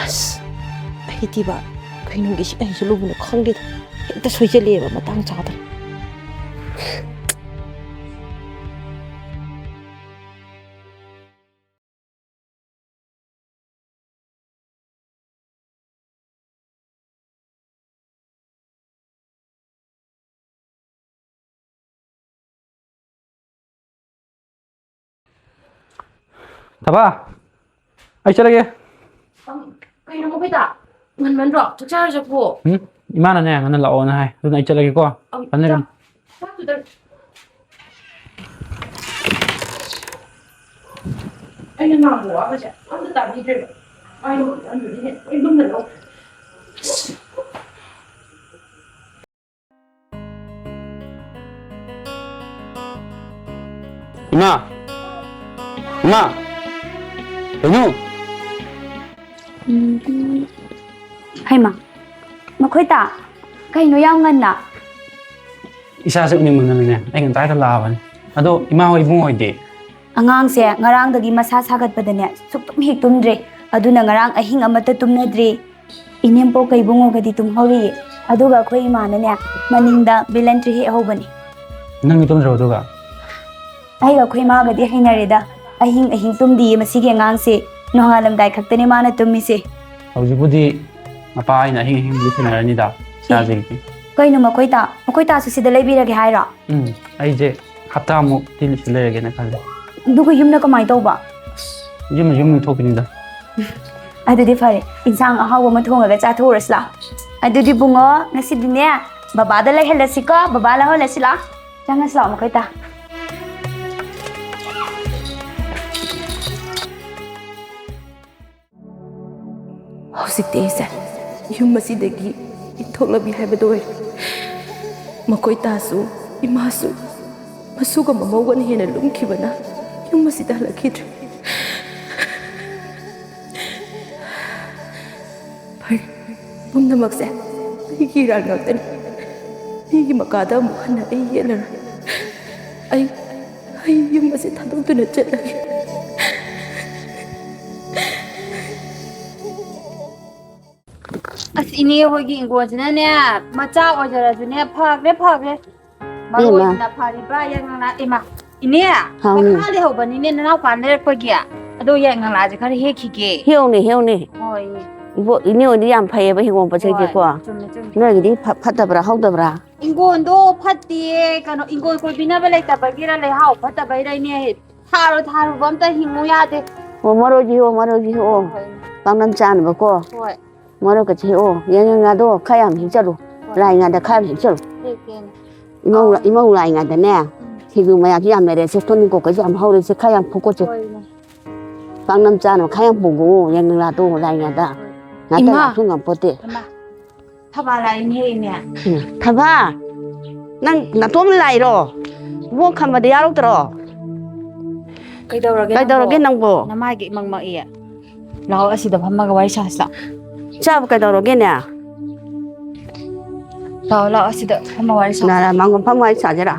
ꯑꯁ, ꯑꯩꯗꯤꯕ ꯀꯩꯅꯨꯡꯒꯤ ꯏꯁꯤꯡ ꯑꯩꯁꯨ ꯂꯨꯕꯅꯣ ꯈꯪꯗꯦꯗ꯫ ꯍꯦꯛꯇ ꯁꯣꯏꯖꯜꯂꯛꯑꯦꯕ ꯃꯇꯥꯡ ꯆꯥꯗꯅ꯫ ꯊꯕꯥ, ꯑꯩ ꯆꯠꯂꯒꯦ꯫ ꯑꯝ, ꯀꯩꯅꯣ ꯃꯈꯣꯏꯗ? ꯉꯟꯃꯟꯗ꯭ꯔꯣ? ꯆꯥꯛ ꯆꯥꯔ ꯆꯠꯈꯣ꯫ ꯎꯝ, ꯏꯃꯥꯅꯅꯦ ꯉꯟꯅ ꯂꯥꯛꯑꯣꯅ ꯍꯥꯏ, ꯑꯗꯨꯅ ꯑꯩ ꯆꯠꯂꯒꯦꯀꯣ꯫ ꯑꯝ, ꯊꯝꯃꯦ, ꯊꯝꯃꯦ꯫ ꯆꯥꯛ-, ꯆꯥꯛꯇꯨꯗ ꯑꯩꯅ ꯉꯥꯡꯕ ꯋꯥꯒꯁꯦ ꯑꯝꯇ ꯇꯥꯕꯤꯗ꯭ꯔꯦꯕ꯫ ꯏꯃꯥ! ꯏꯃꯥ! ꯀꯩꯅꯣ? ꯎꯝ꯫ ꯍꯩꯃꯥ, ꯃꯈꯣꯏ ꯇꯥ, ꯀꯩꯅꯣ ꯌꯥꯝ ꯉꯟꯅ? ꯏꯁꯥꯁꯦ ꯎꯅꯤꯡꯃꯟꯗꯅꯅꯦ, ꯑꯩ ꯉꯟꯇꯥ ꯍꯦꯛꯇ ꯂꯥꯛꯑꯕꯅꯤ꯫ ꯑꯗꯣ ꯏꯃꯥ ꯍꯣꯏ, ꯏꯕꯨꯡ ꯍꯣꯏꯗꯤ? ꯑꯉꯥꯡꯁꯦ ꯉꯔꯥꯡꯗꯒꯤ ꯃꯁꯥ ꯁꯥꯒꯠꯄꯗꯅꯦ, ꯁꯨꯛꯇꯨꯝ ꯍꯦꯛ ꯇꯨꯝꯗ꯭ꯔꯦ꯫ ꯑꯗꯨꯅ ꯉꯔꯥꯡ ꯑꯍꯤꯡ ꯑꯃꯠꯇ ꯇꯨꯝꯅꯗ꯭ꯔꯤ꯫ ꯏꯅꯦꯝꯄꯣꯛꯀ ꯏꯕꯨꯡꯉꯣꯒꯗꯤ ꯇꯨꯝꯍꯧꯔꯤꯌꯦ꯫ ꯑꯗꯨꯒ ꯑꯩꯈꯣꯏ ꯏꯃꯥꯅꯅꯦ, ꯃꯅꯤꯡꯗ ꯕꯦꯂꯟꯇ꯭ꯔꯤ ꯍꯦꯛ ꯍꯧꯕꯅꯤ꯫ ꯅꯪꯗꯤ ꯇꯨꯝꯗ꯭ꯔꯕꯣ ꯑꯗꯨꯒ? ꯑꯩꯒ ꯑꯩꯈꯣꯏ ꯏꯃꯥꯒꯗꯤ ꯍꯩꯅꯔꯦꯗ꯫ ꯑꯍꯤꯡ ꯑꯍꯤꯡ ꯇꯨꯝꯗꯤꯌꯦ ꯃꯁꯤꯒꯤ ꯑꯉꯥꯡꯁꯦ꯫ ꯅꯣꯡꯉꯥꯜꯂꯝꯗꯥꯏ ꯈꯛꯇꯅꯦ ꯃꯥꯅ ꯇꯨꯝꯃꯤꯁꯦ꯫ ꯍꯧꯖꯤꯛꯄꯨꯗꯤ ꯃꯄꯥ ꯑꯩꯅ ꯑꯍꯤꯡ ꯑꯍꯤꯡꯕꯨꯗꯤ ꯁꯦꯟꯅꯔꯅꯤꯗ, ꯏꯆꯥꯁꯤꯡꯒꯤ꯫ ꯀꯩꯅꯣ ꯃꯈꯣꯏ ꯇꯥ? ꯃꯈꯣꯏ ꯇꯥꯁꯨ ꯁꯤꯗ ꯂꯩꯕꯤꯔꯒꯦ ꯍꯥꯏꯔꯣ? ꯎꯝ, ꯑꯩꯁꯦ ꯍꯞꯇꯥꯃꯨꯛꯇꯤ ꯁꯤꯗ ꯂꯩꯔꯒꯦꯅ ꯈꯜꯂꯦ꯫ ꯑꯗꯨꯒ ꯌꯨꯝꯅ ꯀꯃꯥꯏꯅ ꯇꯧꯕ? ꯑꯁ, ꯌꯨꯝ, ꯌꯨꯝ ꯊꯣꯛꯄꯅꯤꯗ꯫ ꯑꯗꯨꯗꯤ ꯐꯔꯦ, ꯏꯟꯁꯥꯡ ꯑꯍꯥꯎꯕ ꯑꯃ ꯊꯣꯡꯉꯒ ꯆꯥꯊꯣꯛꯎꯔꯁꯤ ꯂꯥꯛꯑꯣ꯫ ꯑꯗꯨꯗꯤ ꯕꯨꯡꯉꯣ, ꯉꯁꯤꯗꯤꯅꯦ, ꯕꯕꯥꯗ ꯂꯩꯍꯜꯂꯁꯤꯀꯣ, ꯕꯕꯥ ꯂꯧꯍꯜꯂꯁꯤ ꯂꯥꯛꯑꯣ꯫ ꯆꯪꯉꯁꯤ ꯂꯥꯛꯑꯣ, ꯃꯈꯣꯏ ꯇꯥ꯫ ꯍꯧꯖꯤꯛꯇꯤ ꯑꯩꯁꯦ ꯌꯨꯝ ꯑꯁꯤꯗꯒꯤ ꯏꯟꯊꯣꯛꯂꯕꯤ ꯍꯥꯏꯕꯗꯨ ꯑꯣꯏꯔꯦ꯫ ꯃꯈꯣꯏ ꯇꯥꯁꯨ, ꯏꯃꯥꯁꯨ, ꯃꯁꯨꯒ ꯃꯃꯧꯒꯅ ꯍꯦꯟꯅ ꯂꯨꯝꯈꯤꯕꯅ ꯌꯨꯝ ꯑꯁꯤꯗ ꯍꯜꯂꯛꯈꯤꯗ꯭ꯔꯦ꯫ ꯐꯔꯦ, ꯄꯨꯝꯅꯃꯛꯁꯦ ꯑꯩꯒꯤ ꯏꯔꯥꯟ ꯉꯥꯛꯇꯅꯤ꯫ ꯃꯤꯒꯤ ꯃꯀꯥꯗ ꯑꯃꯨꯛ ꯍꯟꯅ ꯑꯩ ꯌꯦꯠꯂꯔꯣꯏ꯫ ꯑꯩ, ꯑꯩ ꯌꯨꯝ ꯑꯁꯤ ꯊꯥꯗꯣꯛꯇꯨꯅ ꯆꯠꯂꯒꯦ꯫ ꯑꯁ, ꯏꯅꯦ ꯍꯣꯏꯒꯤ ꯏꯪꯒꯣꯟꯁꯤꯅꯅꯦ, ꯃꯆꯥ ꯑꯣꯏꯖꯔꯁꯨꯅꯦ, ꯐꯈ꯭ꯔꯦ, ꯐꯈ꯭ꯔꯦ꯫ ꯃꯔꯣꯏꯁꯤꯅ ꯐꯔꯤꯕ, ꯌꯥꯏꯉꯪꯂꯥ꯫ ꯏꯃꯥ, ꯏꯅꯦ, ꯍꯥꯎꯅꯦ꯫ ꯃꯈꯥꯗ ꯍꯧꯕꯅꯤꯅꯦ, ꯅꯅꯥꯎꯄꯥ ꯂꯩꯔꯛꯄꯒꯤ꯫ ꯑꯗꯣ ꯌꯥꯏꯉꯪꯂꯥꯁꯦ ꯈꯔ ꯍꯦꯛꯈꯤꯒꯦ꯫ ꯍꯦꯛꯎꯅꯦ, ꯍꯦꯛꯎꯅꯦ꯫ ꯍꯣꯏ, ꯏꯅꯦ꯫ ꯏꯕꯣ-, ꯏꯅꯦ ꯍꯣꯏꯗꯤ ꯌꯥꯝ ꯐꯩꯌꯦꯕ ꯍꯤꯡꯒꯣꯜ ꯄꯣꯠ ꯆꯩꯁꯦꯀꯣ꯫ ꯍꯣꯏ, ꯆꯨꯝꯃꯦ, ꯆꯨꯝꯃꯦ꯫ ꯅꯣꯏꯒꯤꯗꯤ ꯐ-, ꯐꯠꯇꯕ꯭ꯔꯥ, ꯍꯧꯗꯕ꯭ꯔꯥ? ꯏꯪꯒꯣꯟꯗꯣ ꯐꯠꯇꯦ, ꯀꯩꯅꯣ, ꯏꯪꯒꯣꯟ ꯀꯣꯏꯕꯤꯅꯕ ꯂꯩꯇꯕꯒꯤꯔ, ꯂꯩꯍꯥꯎ ꯐꯠꯇꯕꯩꯔ, ꯏꯅꯦ? ꯊꯥꯔꯣ, ꯊꯥꯔꯨꯕ ꯑꯝꯇ ꯍꯤꯡꯉꯨ ꯌꯥꯗꯦ꯫ ꯑꯣ, ꯃꯔꯣꯏꯁꯤ ꯍꯦꯛꯑꯣ, ꯃꯔꯣꯏꯁꯤ ꯍꯦꯛꯑꯣ꯫ ꯍꯣꯏ꯫ ꯄꯥꯛꯅꯝ ꯆꯥꯅꯕꯀꯣ꯫ ꯍꯣꯏ꯫ ꯃꯔꯣꯏ ꯀꯩꯁꯨ ꯍꯦꯛꯑꯣ꯫ ꯌꯥꯏꯉꯪꯂꯥꯗꯣ ꯈꯔ ꯌꯥꯝ ꯍꯦꯛꯆꯜꯂꯨ꯫ ꯍꯣꯏ꯫ ꯂꯥꯛꯏꯉꯩꯗ ꯈꯔ ꯌꯥꯝ ꯍꯦꯛꯆꯜꯂꯨ꯫ ꯍꯦꯛꯀꯦꯅꯦ꯫ ꯏꯃꯧ, ꯑꯥ꯫ ꯏꯃꯧ ꯂꯥꯛꯏꯉꯩꯗꯅꯦ, ꯎꯝ꯫ ꯁꯤꯡꯖꯨ ꯃꯌꯥꯝꯁꯨ ꯌꯥꯝ ꯂꯩꯔꯦ꯫ ꯁꯦ ꯊꯣꯟꯅꯤꯡꯀꯣꯛ ꯀꯩꯁꯨ ꯌꯥꯝ ꯍꯧꯔꯦ꯫ ꯁꯦ ꯈꯔ ꯌꯥꯝ ꯐꯨꯀꯣ ꯁꯦ꯫ ꯍꯣꯏꯅꯦ꯫ ꯄꯥꯛꯅꯝ ꯆꯥꯅꯕ ꯈꯔ ꯌꯥꯝ ꯄꯨꯒꯣ, ꯌꯦꯡ ꯂꯥꯛꯇꯣ ꯂꯥꯏꯉꯥꯗ꯫ ꯉꯥꯛꯇ ꯏꯃꯥ! ꯂꯥꯛꯁꯨ ꯉꯝꯄꯣꯠꯇꯦ꯫ ꯏꯃꯥ! ꯊꯕꯥ ꯂꯥꯛꯏꯅꯦꯍꯦ, ꯏꯅꯦ꯫ ꯎꯝ, ꯊꯕꯥ! ꯅꯪ ꯅꯇꯣꯝ ꯂꯥꯛꯏꯔꯣ? ꯏꯕꯣꯛ ꯈꯝꯕꯗꯤ ꯌꯥꯎꯔꯛꯇ꯭ꯔꯣ? ꯀꯩꯗꯧꯔꯒꯦ ꯀꯩꯗꯧꯔꯒꯦ ꯅꯪꯕꯣ? ꯅꯪꯕꯣ? ꯅꯃꯥꯏꯒ ꯏꯃꯪ ꯃꯛꯏꯌꯦ꯫ ꯂꯥꯛꯑꯣ, ꯑꯁꯤꯗ ꯐꯝꯃꯒ ꯋꯥꯔꯤ ꯁꯥꯁꯤ ꯂꯥꯛꯑꯣ꯫ ꯆꯥꯕ ꯀꯩꯗꯧꯔꯒꯦꯅꯦ? ꯂꯥꯛꯑꯣ, ꯂꯥꯛꯑꯣ, ꯑꯁꯤꯗ ꯐꯝꯃ ꯋꯥꯔꯤ ꯁꯥꯁꯤ꯫ ꯅꯥꯔꯥ ꯃꯥꯡꯒꯣꯟ ꯐꯝꯃ ꯋꯥꯔꯤ ꯁꯥꯁꯤꯔꯥ?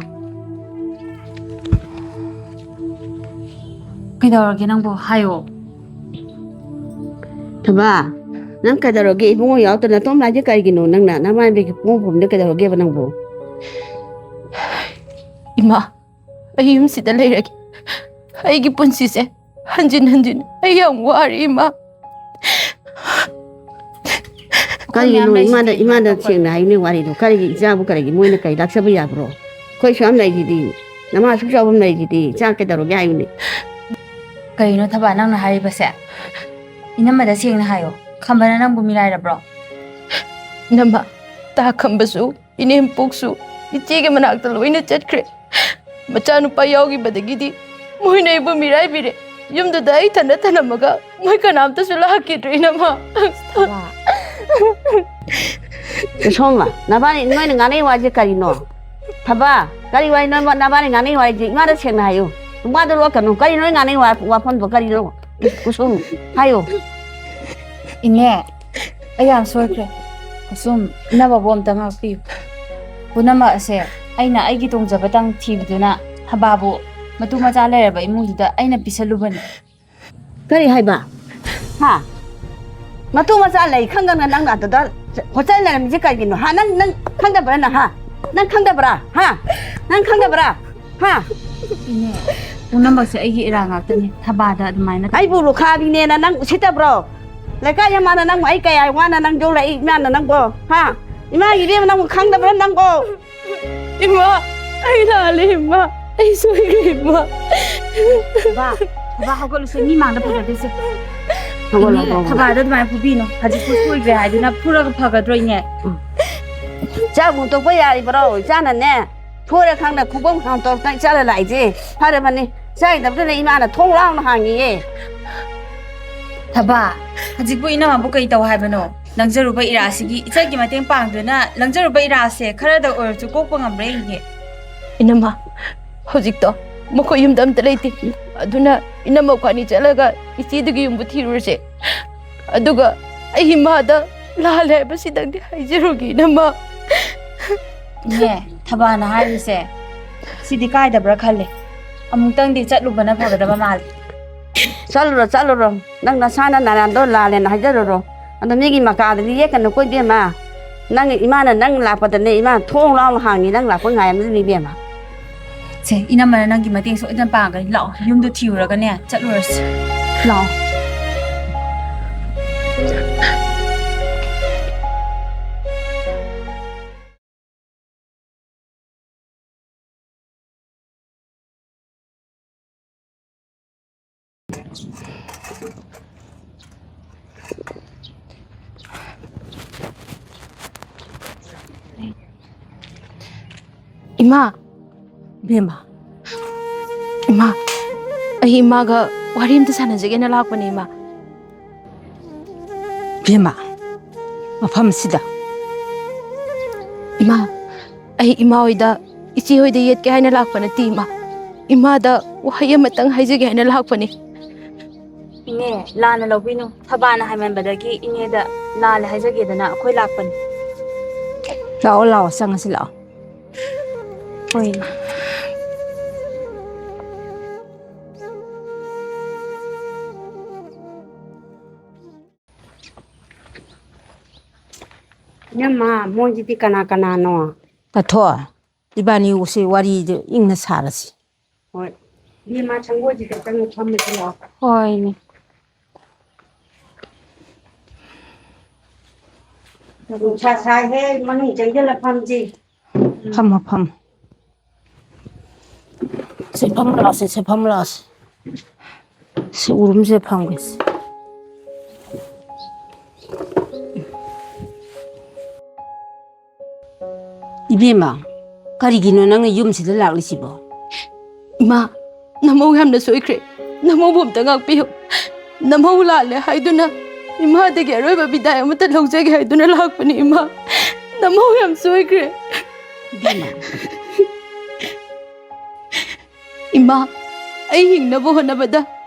ꯀꯩꯗꯧꯔꯒꯦ ꯅꯪꯕꯣ? ꯍꯥꯏꯌꯣ꯫ ꯊꯕꯥ, ꯅꯪ ꯀꯩꯗꯧꯔꯒꯦ? ꯏꯕꯨꯡꯉꯣ ꯌꯥꯎꯗꯅ ꯅꯇꯣꯝ ꯂꯥꯛꯏꯁꯦ ꯀꯔꯤꯒꯤꯅꯣ? ꯅꯪꯅ ꯅꯃꯥꯟꯅꯕꯤꯒꯤ ꯄꯨꯡ ꯄꯨꯝꯗ ꯀꯩꯗꯧꯔꯒꯦꯕ ꯅꯪꯕꯨ? ꯏꯃꯥ, ꯑꯩ ꯌꯨꯝꯁꯤꯗ ꯂꯩꯔꯒꯦ꯫ ꯑꯩꯒꯤ ꯄꯨꯟꯁꯤꯁꯦ ꯍꯟꯖꯤꯟ ꯍꯟꯖꯤꯟ ꯑꯩ ꯌꯥꯝ ꯋꯥꯔꯦ, ꯏꯃꯥ꯫ ꯀꯔꯤꯅꯣ? ꯏꯃꯥꯅ, ꯏꯃꯥꯅ ꯁꯦꯡꯅ ꯍꯥꯏꯌꯨꯅꯦ ꯋꯥꯔꯤꯗꯣ꯫ ꯀꯔꯤꯒꯤ ꯏꯆꯥꯕꯨ ꯀꯔꯤꯒꯤ ꯃꯣꯏꯅ ꯀꯔꯤ ꯂꯥꯛꯆꯕ ꯌꯥꯕ꯭ꯔꯣ? ꯑꯩꯈꯣꯏ ꯁꯨꯛ ꯌꯥꯝ ꯂꯩꯁꯤꯗꯤ, ꯅꯃꯥ ꯁꯨꯛ ꯆꯥꯎꯕ ꯑꯃ ꯂꯩꯁꯤꯗꯤ, ꯏꯆꯥ ꯀꯩꯗꯧꯔꯒꯦ ꯍꯥꯏꯌꯨꯅꯦ? ꯀꯩꯅꯣ ꯊꯕꯥ ꯅꯪꯅ ꯍꯥꯏꯔꯤꯕꯁꯦ? ꯏꯅꯝꯃꯗ ꯁꯦꯡꯅ ꯍꯥꯏꯌꯣ, ꯈꯝꯕꯅ ꯅꯪꯕꯨ ꯃꯤꯔꯥꯏꯔꯕ꯭ꯔꯣ? ꯏꯅꯝꯃ, ꯇꯥ ꯈꯝꯕꯁꯨ, ꯏꯅꯦꯝꯄꯣꯛꯁꯨ ꯏꯆꯦꯒꯤ ꯃꯅꯥꯛꯇ ꯂꯣꯏꯅ ꯆꯠꯈ꯭ꯔꯦ꯫ ꯃꯆꯥꯅꯨꯄꯥ ꯌꯥꯎꯈꯤꯕꯗꯒꯤꯗꯤ ꯃꯣꯏꯅ ꯑꯩꯕꯨ ꯃꯤꯔꯥꯏꯕꯤꯔꯦ꯫ ꯌꯨꯝꯗꯨꯗ ꯑꯩ ꯊꯟꯅ ꯊꯅꯝꯃꯒ ꯃꯣꯏ ꯀꯅꯥꯝꯇꯁꯨ ꯂꯥꯛꯈꯤꯗ꯭ꯔꯦ, ꯏꯅꯝꯃ꯫ ꯊꯕꯥ꯫ ꯀꯁꯣꯝꯕ, ꯅꯕꯥꯅꯤ, ꯅꯣꯏꯅ ꯉꯥꯡꯅꯩ ꯋꯥꯁꯦ ꯀꯔꯤꯅꯣ? ꯊꯕꯥ, ꯀꯔꯤ ꯋꯥꯔꯤꯅꯣ ꯅꯕꯥꯅꯤ ꯉꯥꯡꯅꯩ ꯋꯥꯔꯤꯁꯦ? ꯏꯃꯥꯗ ꯁꯦꯡꯅ ꯍꯥꯏꯌꯨ꯫ ꯏꯃꯥꯗ ꯂꯣꯠꯀꯅꯨ꯫ ꯀꯔꯤ ꯅꯣꯏ ꯉꯥꯡꯅꯩ ꯋꯥ-, ꯋꯥꯐꯝꯗꯣ ꯀꯔꯤꯅꯣ? ꯀꯨꯁꯨꯝ, ꯍꯥꯏꯌꯨ꯫ ꯏꯅꯦ, ꯑꯩ ꯌꯥꯝ ꯁꯣꯏꯈ꯭ꯔꯦ꯫ ꯀꯨꯁꯨꯝ, ꯏꯅꯝꯃꯕꯨ ꯑꯝꯇ ꯉꯥꯛꯄꯤꯌꯨ꯫ ꯄꯨꯝꯅꯃꯛ ꯑꯁꯦ ꯑꯩꯅ ꯑꯩꯒꯤ ꯇꯣꯡꯖꯕꯇꯪ ꯊꯤꯕꯗꯨꯅ ꯊꯕꯥꯕꯨ ꯃꯇꯨ ꯃꯆꯥ ꯂꯩꯔꯕ ꯏꯃꯨꯡꯗꯨꯗ ꯑꯩꯅ ꯄꯤꯁꯜꯂꯨꯕꯅꯤ꯫ ꯀꯔꯤ ꯍꯥꯏꯕ? ꯍꯥ? ꯃꯇꯨ ꯃꯆꯥ ꯂꯩ ꯈꯪꯗꯅ ꯅꯪꯅ ꯑꯗꯨꯗ ꯍꯣꯁꯇꯦꯜ ꯂꯩꯔꯝꯃꯤꯁꯦ ꯀꯩꯒꯤꯅꯣ? ꯍꯥ? ꯅꯪ, ꯅꯪ ꯈꯪꯗꯕ꯭ꯔꯥ ꯅꯪ? ꯍꯥ? ꯅꯪ ꯈꯪꯗꯕ꯭ꯔꯥ? ꯍꯥ? ꯅꯪ ꯈꯪꯗꯕ꯭ꯔꯥ? ꯍꯥ? ꯏꯅꯦ, ꯄꯨꯝꯅꯃꯛꯁꯦ ꯑꯩꯒꯤ ꯏꯔꯥꯟ ꯉꯥꯛꯇꯅꯤ꯫ ꯊꯕꯥꯗ ꯑꯗꯨꯃꯥꯏꯅ ꯇꯧ- ꯑꯩꯕꯨ ꯂꯨꯈꯥꯕꯤꯅꯦꯅ ꯅꯪ ꯎꯁꯤꯠꯇꯕ꯭ꯔꯣ? ꯂꯩꯀꯥꯏ ꯑꯃꯅ ꯅꯪꯕꯨ ꯑꯩ ꯀꯌꯥ ꯋꯥꯅ ꯅꯪ ꯌꯣꯛꯂꯛꯏ ꯏꯃꯥꯅ ꯅꯪꯕꯣ? ꯍꯥ? ꯏꯃꯥꯒꯤ ꯏꯕꯦꯝꯃ ꯅꯪꯕꯨ ꯈꯪꯗꯕ꯭ꯔꯥ ꯅꯪꯕꯣ? ꯏꯃꯥ, ꯑꯩ ꯂꯥꯜꯂꯦ, ꯏꯃꯥ꯫ ꯑꯩ ꯁꯣꯏꯈ꯭ꯔꯦ, ꯏꯃꯥ꯫ ꯕꯥ, ꯕꯥ, ꯍꯧꯒꯠꯂꯨꯁꯦ, ꯃꯤ ꯃꯥꯡꯗ ꯐꯖꯗꯦꯁꯦ꯫ ꯍꯧꯒꯠꯂꯣ, ꯏꯅꯦ, ꯍꯧꯒꯠꯂꯣ꯫ ꯊꯕꯥꯗ ꯑꯗꯨꯃꯥꯏꯅ ꯐꯨꯕꯤꯅꯣ꯫ ꯍꯧꯖꯤꯛꯄꯨ ꯁꯣꯏꯈ꯭ꯔꯦ ꯍꯥꯏꯗꯨꯅ ꯐꯨꯔꯒ ꯐꯒꯗ꯭ꯔꯣ, ꯏꯅꯦ? ꯆꯥꯛ ꯍꯨꯟꯇꯣꯛꯄ ꯌꯥꯔꯤꯕ꯭ꯔꯣ? ꯏꯆꯥꯅꯅꯦ, ꯐꯨꯔꯦ ꯈꯪꯗ ꯈꯣꯡꯕꯣꯡ ꯍꯥꯝꯇꯣꯛꯇꯅ ꯏꯆꯥꯅ ꯂꯥꯛꯏꯁꯦ꯫ ꯐꯔꯕꯅꯤ꯫ ꯆꯥꯈꯤꯗꯕꯗꯨꯅ ꯏꯃꯥꯅ ꯊꯣꯡ ꯂꯥꯎꯅ ꯍꯥꯡꯉꯤꯌꯦ꯫ ꯊꯕꯥ, ꯍꯧꯖꯤꯛꯄꯨ ꯏꯅꯝꯃꯕꯨ ꯀꯩ ꯇꯧ ꯍꯥꯏꯕꯅꯣ? ꯂꯪꯖꯔꯨꯕ ꯏꯔꯥꯁꯤꯒꯤ ꯏꯆꯜꯒꯤ ꯃꯇꯦꯡ ꯄꯥꯡꯗꯨꯅ ꯂꯪꯖꯔꯨꯕ ꯏꯔꯥꯁꯦ ꯈꯔꯗ ꯑꯣꯏꯔꯁꯨ ꯀꯣꯛꯄ ꯉꯝꯕ꯭ꯔꯥ ꯌꯦꯡꯒꯦ꯫ ꯏꯅꯝꯃ, ꯍꯧꯖꯤꯛꯇꯣ ꯃꯈꯣꯏ ꯌꯨꯝꯗ ꯑꯝꯇ ꯂꯩꯇꯦ꯫ ꯑꯗꯨꯅ ꯏꯅꯝꯃ ꯑꯩꯈꯣꯏꯅꯤ ꯆꯠꯂꯒ ꯏꯆꯦꯗꯨꯒꯤ ꯌꯨꯝꯕꯨ ꯊꯤꯔꯨꯔꯁꯦ꯫ ꯑꯗꯨꯒ ꯑꯩ ꯏꯃꯥꯗ ꯂꯥꯜꯂꯦ ꯍꯥꯏꯕꯁꯤꯗꯪꯗꯤ ꯍꯥꯏꯖꯔꯨꯒꯦ, ꯏꯅꯝꯃ꯫ ꯏꯅꯦ, ꯊꯕꯥꯅ ꯍꯥꯏꯔꯤꯁꯦ ꯁꯤꯗꯤ ꯀꯥꯏꯗꯕ꯭ꯔꯥ ꯈꯜꯂꯦ꯫ ꯑꯃꯨꯛꯇꯪꯗꯤ ꯆꯠꯂꯨꯕꯅ ꯐꯒꯗꯕ ꯃꯥꯜꯂꯦ꯫ ꯆꯠꯂꯨꯔꯣ, ꯆꯠꯂꯨꯔꯣ꯫ ꯅꯪ ꯅꯁꯥꯅ ꯅꯔꯥꯟꯗꯣ ꯂꯥꯜꯂꯦꯅ ꯍꯥꯏꯖꯔꯨꯔꯣ꯫ ꯑꯗꯣ ꯃꯤꯒꯤ ꯃꯀꯥꯗꯗꯤ ꯌꯦꯠꯀꯅꯨꯀꯣ, ꯏꯕꯦꯝꯃ꯫ ꯅꯪ, ꯏꯃꯥꯅ ꯅꯪ ꯂꯥꯛꯄꯗꯅꯦ, ꯏꯃꯥꯅ ꯊꯣꯡ ꯂꯥꯎꯅ ꯍꯥꯡꯉꯤ, ꯅꯪ ꯂꯥꯛꯄ ꯉꯥꯏꯔꯝꯗꯣꯏꯅꯤ, ꯏꯕꯦꯝꯃ꯫ ꯁꯦ, ꯏꯅꯝꯃꯅ ꯅꯪꯒꯤ ꯃꯇꯦꯡ ꯁꯣꯏꯗꯅ ꯄꯥꯡꯒꯅꯤ꯫ ꯂꯥꯛꯑꯣ, ꯌꯨꯝꯗꯣ ꯊꯤꯔꯨꯔꯒꯅꯦ, ꯆꯠꯂꯨꯔꯁꯤ꯫ ꯂꯥꯛꯑꯣ꯫ ꯏꯃꯥ! ꯏꯕꯦꯝꯃ꯫ ꯏꯃꯥ, ꯑꯩ ꯏꯃꯥꯒ ꯋꯥꯔꯤ ꯑꯝꯇ ꯁꯥꯟꯅꯖꯒꯦꯅ ꯂꯥꯛꯄꯅꯦ, ꯏꯃꯥ꯫ ꯏꯕꯦꯝꯃ, ꯃꯐꯝꯁꯤꯗ꯫ ꯏꯃꯥ, ꯑꯩ ꯏꯃꯥ ꯍꯣꯏꯗ, ꯏꯆꯦ ꯍꯣꯏꯗ ꯌꯦꯠꯀꯦ ꯍꯥꯏꯅ ꯂꯥꯛꯄ ꯅꯠꯇꯦ, ꯏꯃꯥ꯫ ꯏꯃꯥꯗ ꯋꯥꯍꯩ ꯑꯃꯇꯪ ꯍꯥꯏꯖꯒꯦ ꯍꯥꯏꯅ ꯂꯥꯛꯄꯅꯦ꯫ ꯏꯅꯦ, ꯂꯥꯟꯅ ꯂꯧꯕꯤꯅꯨ꯫ ꯊꯕꯥꯅ ꯍꯥꯏꯃꯟꯕꯗꯒꯤ ꯏꯅꯦꯗ ꯂꯥꯜꯂꯦ ꯍꯥꯏꯖꯒꯦꯗꯅ ꯑꯩꯈꯣꯏ ꯂꯥꯛꯄꯅꯤ꯫ ꯂꯥꯛꯑꯣ, ꯂꯥꯛꯑꯣ, ꯆꯪꯉꯁꯤ ꯂꯥꯛꯑꯣ꯫ ꯍꯣꯏ꯫ ꯏꯅꯝꯃ, ꯃꯣꯏꯁꯤꯗꯤ ꯀꯅꯥ ꯀꯅꯥꯅꯣ? ꯇꯥꯊꯣ, ꯏꯕꯥꯅꯤ ꯁꯤ ꯋꯥꯔꯤꯗꯨ ꯏꯪꯅ ꯁꯥꯔꯁꯤ꯫ ꯍꯣꯏ꯫ ꯏꯕꯦꯝꯃ, ꯁꯪꯒꯣꯏꯁꯤꯗ ꯆꯪꯉꯨ, ꯐꯝꯃꯁꯤ ꯂꯥꯛꯑꯣ꯫ ꯍꯣꯏꯅꯦ꯫ ꯅꯨꯡꯁꯥ ꯁꯥꯏꯍꯦ, ꯃꯅꯨꯡ ꯆꯪꯁꯤꯜꯂ ꯐꯝꯁꯤ꯫ ꯐꯝꯃꯣ, ꯐꯝꯃꯣ꯫ ꯁꯦ, ꯐꯝꯃꯨ ꯂꯥꯛꯑꯣꯁꯦ, ꯁꯦ, ꯐꯝꯃꯨ ꯂꯥꯛꯑꯣꯁꯦ꯫ ꯁꯤ ꯎꯔꯨꯝꯁꯦ ꯐꯪꯒꯦꯁꯦ꯫ ꯏꯕꯦꯝꯃ, ꯀꯔꯤꯒꯤꯅꯣ ꯅꯪꯅ ꯌꯨꯝꯁꯤꯗ ꯂꯥꯛꯂꯤꯁꯤꯕꯣ? ꯏꯃꯥ, ꯅꯃꯧ ꯌꯥꯝꯅ ꯁꯣꯏꯈ꯭ꯔꯦ꯫ ꯅꯃꯧꯕꯨ ꯑꯝꯇ ꯉꯥꯛꯄꯤꯌꯨ꯫ ꯅꯝꯍꯧ ꯂꯥꯜꯂꯦ ꯍꯥꯏꯗꯨꯅ ꯏꯃꯥꯗꯒꯤ ꯑꯔꯣꯏꯕ ꯕꯤꯗꯥꯏ ꯑꯃꯠꯇ ꯂꯧꯖꯒꯦ ꯍꯥꯏꯗꯨꯅ ꯂꯥꯛꯄꯅꯤ ꯏꯃꯥ꯫ ꯅꯝꯍꯧ ꯌꯥꯝ ꯁꯣꯏꯈ꯭ꯔꯦ꯫ ꯏꯕꯦꯝꯃ꯫ ꯏꯃꯥ, ꯑꯩ ꯍꯤꯡꯅꯕ ꯍꯣꯠꯅꯕꯗ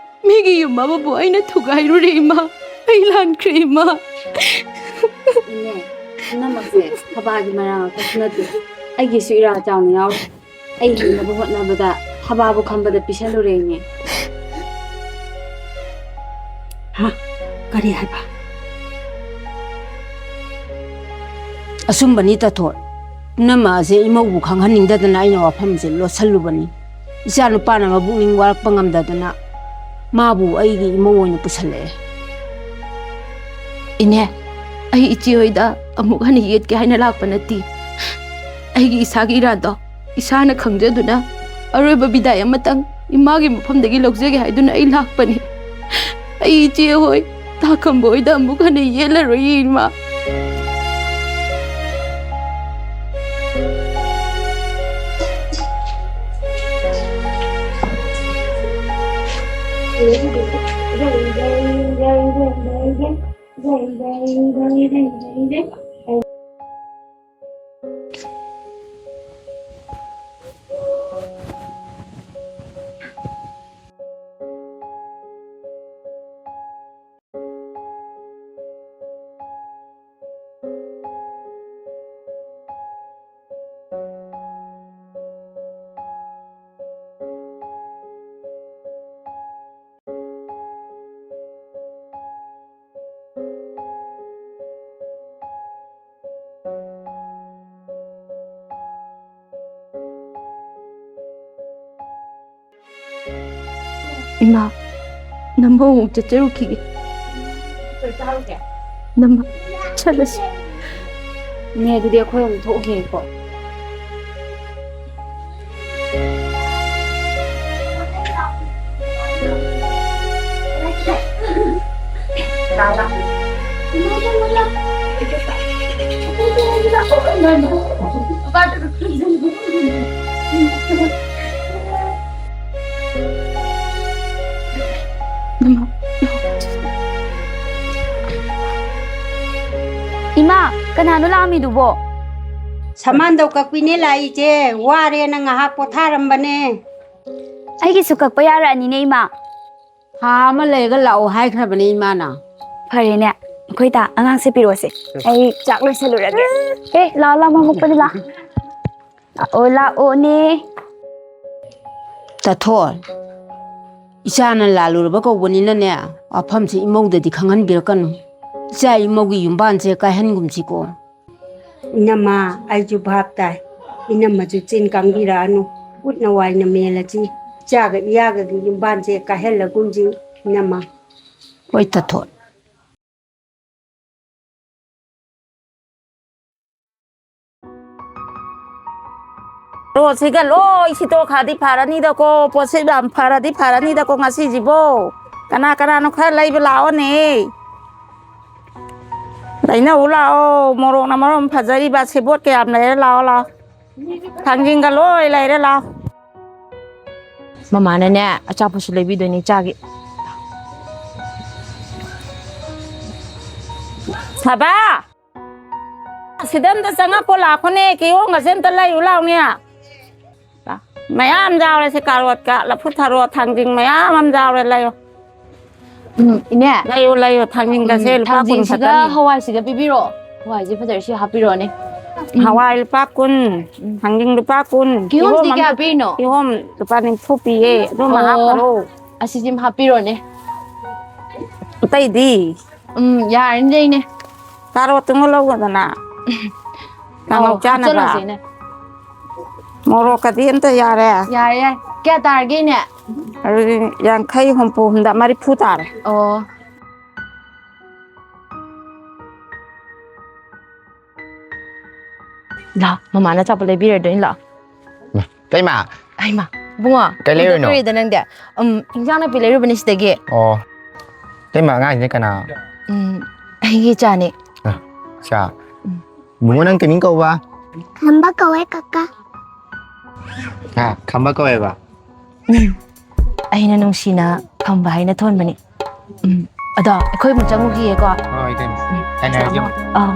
ꯃꯤꯒꯤ ꯌꯨꯝ ꯑꯃꯕꯨ ꯑꯩꯅ ꯊꯨꯒꯥꯏꯔꯨꯔꯦ ꯏꯃꯥ꯫ ꯑꯩ ꯂꯥꯟꯈ꯭ꯔꯦ ꯏꯃꯥ꯫ ꯏꯅꯦ, ꯄꯨꯝꯅꯃꯛꯁꯦ ꯊꯕꯥꯒꯤ ꯃꯔꯥꯡ ꯉꯥꯛꯇꯁꯨ ꯅꯠꯇꯦ, ꯑꯩꯒꯤꯁꯨ ꯏꯔꯥ ꯆꯥꯎꯅ ꯌꯥꯎꯔꯤ꯫ ꯑꯩ ꯍꯤꯡꯅꯕ ꯍꯣꯠꯅꯕꯗ ꯊꯕꯥꯕꯨ ꯈꯝꯕꯗ ꯄꯤꯁꯜꯂꯨꯔꯦ ꯏꯅꯦ꯫ ꯍꯥ? ꯀꯔꯤ ꯍꯥꯏꯕ? ꯑꯆꯨꯝꯕꯅꯤ ꯇꯥꯊꯣꯠ꯫ ꯄꯨꯝꯅꯃꯛ ꯑꯁꯦ ꯏꯃꯧꯕꯨ ꯈꯪꯍꯟꯅꯤꯡꯗꯗꯅ ꯑꯩꯅ ꯋꯥꯐꯝꯁꯦ ꯂꯣꯠꯁꯜꯂꯨꯕꯅꯤ꯫ ꯏꯆꯥ ꯅꯨꯄꯥꯅ ꯃꯕꯨꯛꯅꯤꯡ ꯋꯥꯔꯛꯄ ꯉꯝꯗꯗꯅ ꯃꯥꯕꯨ ꯑꯩꯒꯤ ꯏꯃꯧ ꯑꯣꯏꯅ ꯄꯨꯁꯜꯂꯛꯑꯦ꯫ ꯏꯅꯦ, ꯑꯩ ꯏꯆꯦ ꯍꯣꯏꯗ ꯑꯃꯨꯛ ꯍꯟꯅ ꯌꯦꯠꯀꯦ ꯍꯥꯏꯅ ꯂꯥꯛꯄ ꯅꯠꯇꯦ꯫ ꯑꯩꯒꯤ ꯏꯁꯥꯒꯤ ꯏꯔꯥꯗꯣ ꯏꯁꯥꯅ ꯈꯪꯖꯗꯨꯅ ꯑꯔꯣꯏꯕ ꯕꯤꯗꯥꯏ ꯑꯃꯇꯪ ꯏꯃꯥꯒꯤ ꯃꯐꯝꯗꯒꯤ ꯂꯧꯖꯒꯦ ꯍꯥꯏꯗꯨꯅ ꯑꯩ ꯂꯥꯛꯄꯅꯤ꯫ ꯑꯩ ꯏꯆꯦ ꯍꯣꯏ, ꯇꯥꯈꯝꯕ ꯍꯣꯏꯗ ꯑꯃꯨꯛ ꯍꯟꯅ ꯌꯦꯠꯂꯔꯣꯏ ꯏꯃꯥ꯫ ꯏꯃꯥ, ꯅꯝꯕꯧ ꯑꯃꯨꯛ ꯆꯠꯆꯔꯨꯈꯤꯒꯦ꯫ ꯅꯝꯕ, ꯆꯠꯂꯁꯤ꯫ ꯏꯅꯦ, ꯑꯗꯨꯗꯤ ꯑꯩꯈꯣꯏ ꯑꯃꯨꯛ ꯊꯣꯛꯎꯈꯤꯒꯦꯀꯣ꯫ ꯏꯃꯥ, ꯀꯅꯥꯅꯣ ꯂꯥꯛꯑꯝꯃꯤꯗꯨꯕꯣ? ꯁꯃꯥꯟꯗꯧ ꯀꯛꯄꯤꯅꯦ ꯂꯥꯛꯏꯁꯦ꯫ ꯋꯥꯔꯦꯅ ꯉꯥꯏꯍꯥꯛ ꯄꯣꯊꯥꯔꯝꯕꯅꯦ꯫ ꯑꯩꯒꯤꯁꯨ ꯀꯛꯄ ꯌꯥꯔꯛꯑꯅꯤꯅꯦ, ꯏꯃꯥ꯫ ꯊꯥ ꯑꯃ ꯂꯩꯔꯒ ꯂꯥꯛꯑꯣ ꯍꯥꯏꯈ꯭ꯔꯕꯅꯦ ꯏꯃꯥꯅ꯫ ꯐꯔꯦꯅꯦ, ꯑꯩꯈꯣꯏ ꯇꯥ, ꯑꯉꯥꯡꯁꯦ ꯄꯤꯔꯛꯑꯣꯁꯦ꯫ ꯑꯩ ꯆꯥꯛ ꯂꯣꯏꯁꯜꯂꯨꯔꯒꯦ꯫ ꯑꯦ, ꯂꯥꯛꯑꯣ, ꯂꯥꯛꯑꯣ, ꯃꯃꯨꯛꯄꯗꯤ ꯂꯥꯛꯑꯣ꯫ ꯂꯥꯛꯑꯣ, ꯂꯥꯛꯑꯣꯅꯦ꯫ ꯇꯥꯊꯣꯟ, ꯏꯆꯥꯅ ꯂꯥꯜꯂꯨꯔꯕ ꯀꯧꯕꯅꯤꯅꯅꯦ, ꯋꯥꯐꯝꯁꯦ ꯏꯃꯧꯗꯗꯤ ꯈꯪꯍꯟꯕꯤꯔꯛꯀꯅꯨ꯫ ꯏꯆꯥ ꯏꯃꯧꯒꯤ ꯌꯨꯝꯕꯥꯟꯁꯦ ꯀꯥꯏꯍꯟꯒꯨꯝꯁꯤꯀꯣ꯫ ꯏꯅꯝꯃ, ꯑꯩꯁꯨ ꯚꯥꯞ ꯇꯥꯏ꯫ ꯏꯅꯝꯃꯁꯨ ꯆꯤꯟ ꯀꯥꯡꯕꯤꯔꯛꯑꯅꯨ꯫ ꯎꯠꯅ ꯋꯥꯏꯅ ꯃꯦꯜꯂꯁꯤ꯫ ꯏꯆꯥꯒ ꯏꯌꯥꯒꯒꯤ ꯌꯨꯝꯕꯥꯟꯁꯦ ꯀꯥꯏꯍꯜꯂꯒꯨꯝꯁꯤ, ꯏꯅꯝꯃ꯫ ꯍꯣꯏ, ꯇꯥꯊꯣꯟ꯫ ꯔꯣꯠꯁꯤꯒ ꯂꯣꯏ ꯁꯤꯠꯇꯣꯛꯈ꯭ꯔꯗꯤ ꯐꯔꯅꯤꯗꯀꯣ, ꯄꯣꯠꯁꯤꯠ ꯌꯥꯝ ꯐꯔꯗꯤ ꯐꯔꯅꯤꯗꯀꯣ ꯉꯁꯤꯁꯤꯕꯣ꯫ ꯀꯅꯥ ꯀꯅꯥꯅꯣ ꯈꯔ ꯂꯩꯕ ꯂꯥꯛꯑꯣꯅꯦ꯫ ꯂꯩꯅꯧ ꯂꯥꯛꯑꯣ, ꯃꯣꯔꯣꯛꯅ ꯃꯔꯣꯝ ꯐꯖꯔꯤꯕ, ꯁꯦꯕꯣꯠ ꯀꯌꯥꯝ ꯂꯩꯔꯦ, ꯂꯥꯛꯑꯣ, ꯂꯥꯛꯑꯣ꯫ ꯊꯥꯡꯖꯤꯡꯒ ꯂꯣꯏ ꯂꯩꯔꯦ, ꯂꯥꯛꯑꯣ꯫ ꯃꯃꯥꯅꯅꯦ, ꯑꯆꯥꯄꯣꯠꯁꯨ ꯂꯩꯕꯤꯗꯣꯏꯅꯦ ꯏꯆꯥꯒꯤ꯫ ꯁꯥꯕ! ꯁꯤꯗ ꯑꯝꯇ ꯆꯪꯉꯛꯄ ꯂꯥꯛꯈꯣꯅꯦ, ꯀꯤꯍꯣꯝꯒꯁꯦ ꯑꯝꯇ ꯂꯩꯔꯨ ꯂꯥꯎꯅꯦ꯫ ꯃꯌꯥꯝ ꯌꯥꯎꯔꯦ ꯁꯤ, ꯀꯥꯔꯣꯠꯀ ꯂꯐꯨ ꯊꯔꯣ ꯊꯥꯡꯖꯤꯡ ꯃꯌꯥꯝ ꯑꯃ ꯌꯥꯎꯔꯦ, ꯂꯩꯌꯣ꯫ ꯎꯝ, ꯏꯅꯦ꯫ ꯂꯩꯌꯣ, ꯂꯩꯌꯣ, ꯊꯥꯡꯖꯤꯡꯒꯁꯦ ꯎꯝ, ꯂꯨꯄꯥ ꯀꯨꯟ ꯊꯥꯡꯖꯤꯡꯁꯤꯒ ꯈꯛꯇꯅꯤ꯫ ꯍꯋꯥꯏꯁꯤꯒ ꯄꯤꯕꯤꯔꯛꯑꯣ꯫ ꯍꯋꯥꯏꯁꯦ ꯐꯖꯔꯦ, ꯁꯤ ꯍꯥꯞꯄꯤꯔꯛꯑꯣꯅꯦ꯫ ꯎꯝ꯫ ꯍꯋꯥꯏ ꯂꯨꯄꯥ ꯀꯨꯟ, ꯎꯝ꯫ ꯊꯥꯡꯖꯤꯡ ꯂꯨꯄꯥ ꯀꯨꯟ, ꯀꯤꯍꯣꯝꯁꯤꯗꯤ ꯀꯤꯍꯣꯝ ꯀꯌꯥ ꯑꯃ, ꯄꯤꯔꯤꯅꯣ? ꯀꯤꯍꯣꯝ ꯂꯨꯄꯥ ꯅꯤꯐꯨ ꯄꯤꯌꯦ, ꯑꯗꯨ ꯑꯃ ꯑꯣ, ꯍꯥꯞꯈꯔꯣ꯫ ꯑꯁꯤꯁꯤꯃ ꯍꯥꯞꯄꯤꯔꯣꯅꯦ꯫ ꯑꯇꯩꯗꯤ? ꯎꯝ, ꯌꯥꯔꯅꯤꯗ, ꯏꯅꯦ꯫ ꯀꯥꯔꯣꯠꯇꯨꯃ ꯂꯧꯒꯗꯅ꯫ ꯀꯥꯡꯉꯧ ꯑꯧ, ꯆꯥꯅꯕ꯫ ꯍꯥꯞꯆꯜꯂꯁꯦ, ꯏꯅꯦ꯫ ꯃꯣꯔꯣꯛꯀꯗꯤ ꯑꯝꯇ ꯌꯥꯔꯦ? ꯌꯥꯔꯦ, ꯌꯥꯔꯦ꯫ ꯀꯌꯥ ꯇꯥꯔꯒꯦ, ꯏꯅꯦ? ꯑꯗꯨꯗꯤ ꯌꯥꯡꯈꯩ, ꯍꯨꯝꯐꯨ, ꯍꯨꯝꯗ, ꯃꯔꯤꯐꯨ ꯇꯥꯔꯦ꯫ ꯑꯣ꯫ ꯂꯥꯎ, ꯃꯃꯥꯅ ꯑꯆꯥꯄꯣꯠ ꯂꯩꯕꯤꯔꯗꯣꯏꯅꯤ, ꯂꯥꯎ꯫ ꯏꯇꯩꯃ! ꯍꯩꯃꯥ, ꯏꯕꯨꯡꯉꯣ, ꯀꯩ ꯂꯩꯔꯨꯏꯅꯣ? ꯎꯗ ꯀꯨꯏꯔꯦꯗ ꯅꯪꯗꯤ꯫ ꯎꯝ, ꯏꯟꯖꯥꯡ ꯅꯥꯄꯤ ꯂꯩꯔꯨꯕꯅꯤ ꯁꯤꯗꯒꯤ꯫ ꯑꯣ꯫ ꯏꯇꯩꯃ, ꯑꯉꯥꯡꯁꯤꯅ ꯀꯅꯥ? ꯎꯝ, ꯑꯩꯒꯤ ꯏꯆꯥꯅꯦ꯫ ꯑ, ꯏꯆꯥ? ꯎꯝ꯫ ꯏꯕꯨꯡꯉꯣ, ꯅꯪ ꯀꯩ ꯃꯤꯡ ꯀꯧꯕ? ꯈꯝꯕ ꯀꯧꯋꯦ, ꯀꯀꯥ꯫ ꯍꯥ, ꯈꯝꯕ ꯀꯧꯋꯦꯕ? ꯎꯝ꯫ ꯑꯩꯅ ꯅꯨꯡꯁꯤꯅ ꯈꯝꯕ ꯍꯥꯏꯅ ꯊꯣꯟꯕꯅꯤ꯫ ꯎꯝ꯫ ꯑꯗꯣ ꯑꯩꯈꯣꯏ ꯑꯃꯨꯛ ꯆꯪꯉꯨꯈꯤꯒꯦꯀꯣ꯫ ꯍꯣꯏ, ꯏꯇꯩꯃ꯫ ꯎꯝ꯫ ꯀꯥꯏꯅꯔꯁꯤ ꯑꯃꯨꯛ꯫ ꯑꯥ꯫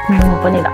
ꯃꯥꯏ ꯃꯣꯛꯄꯅꯤꯗ꯫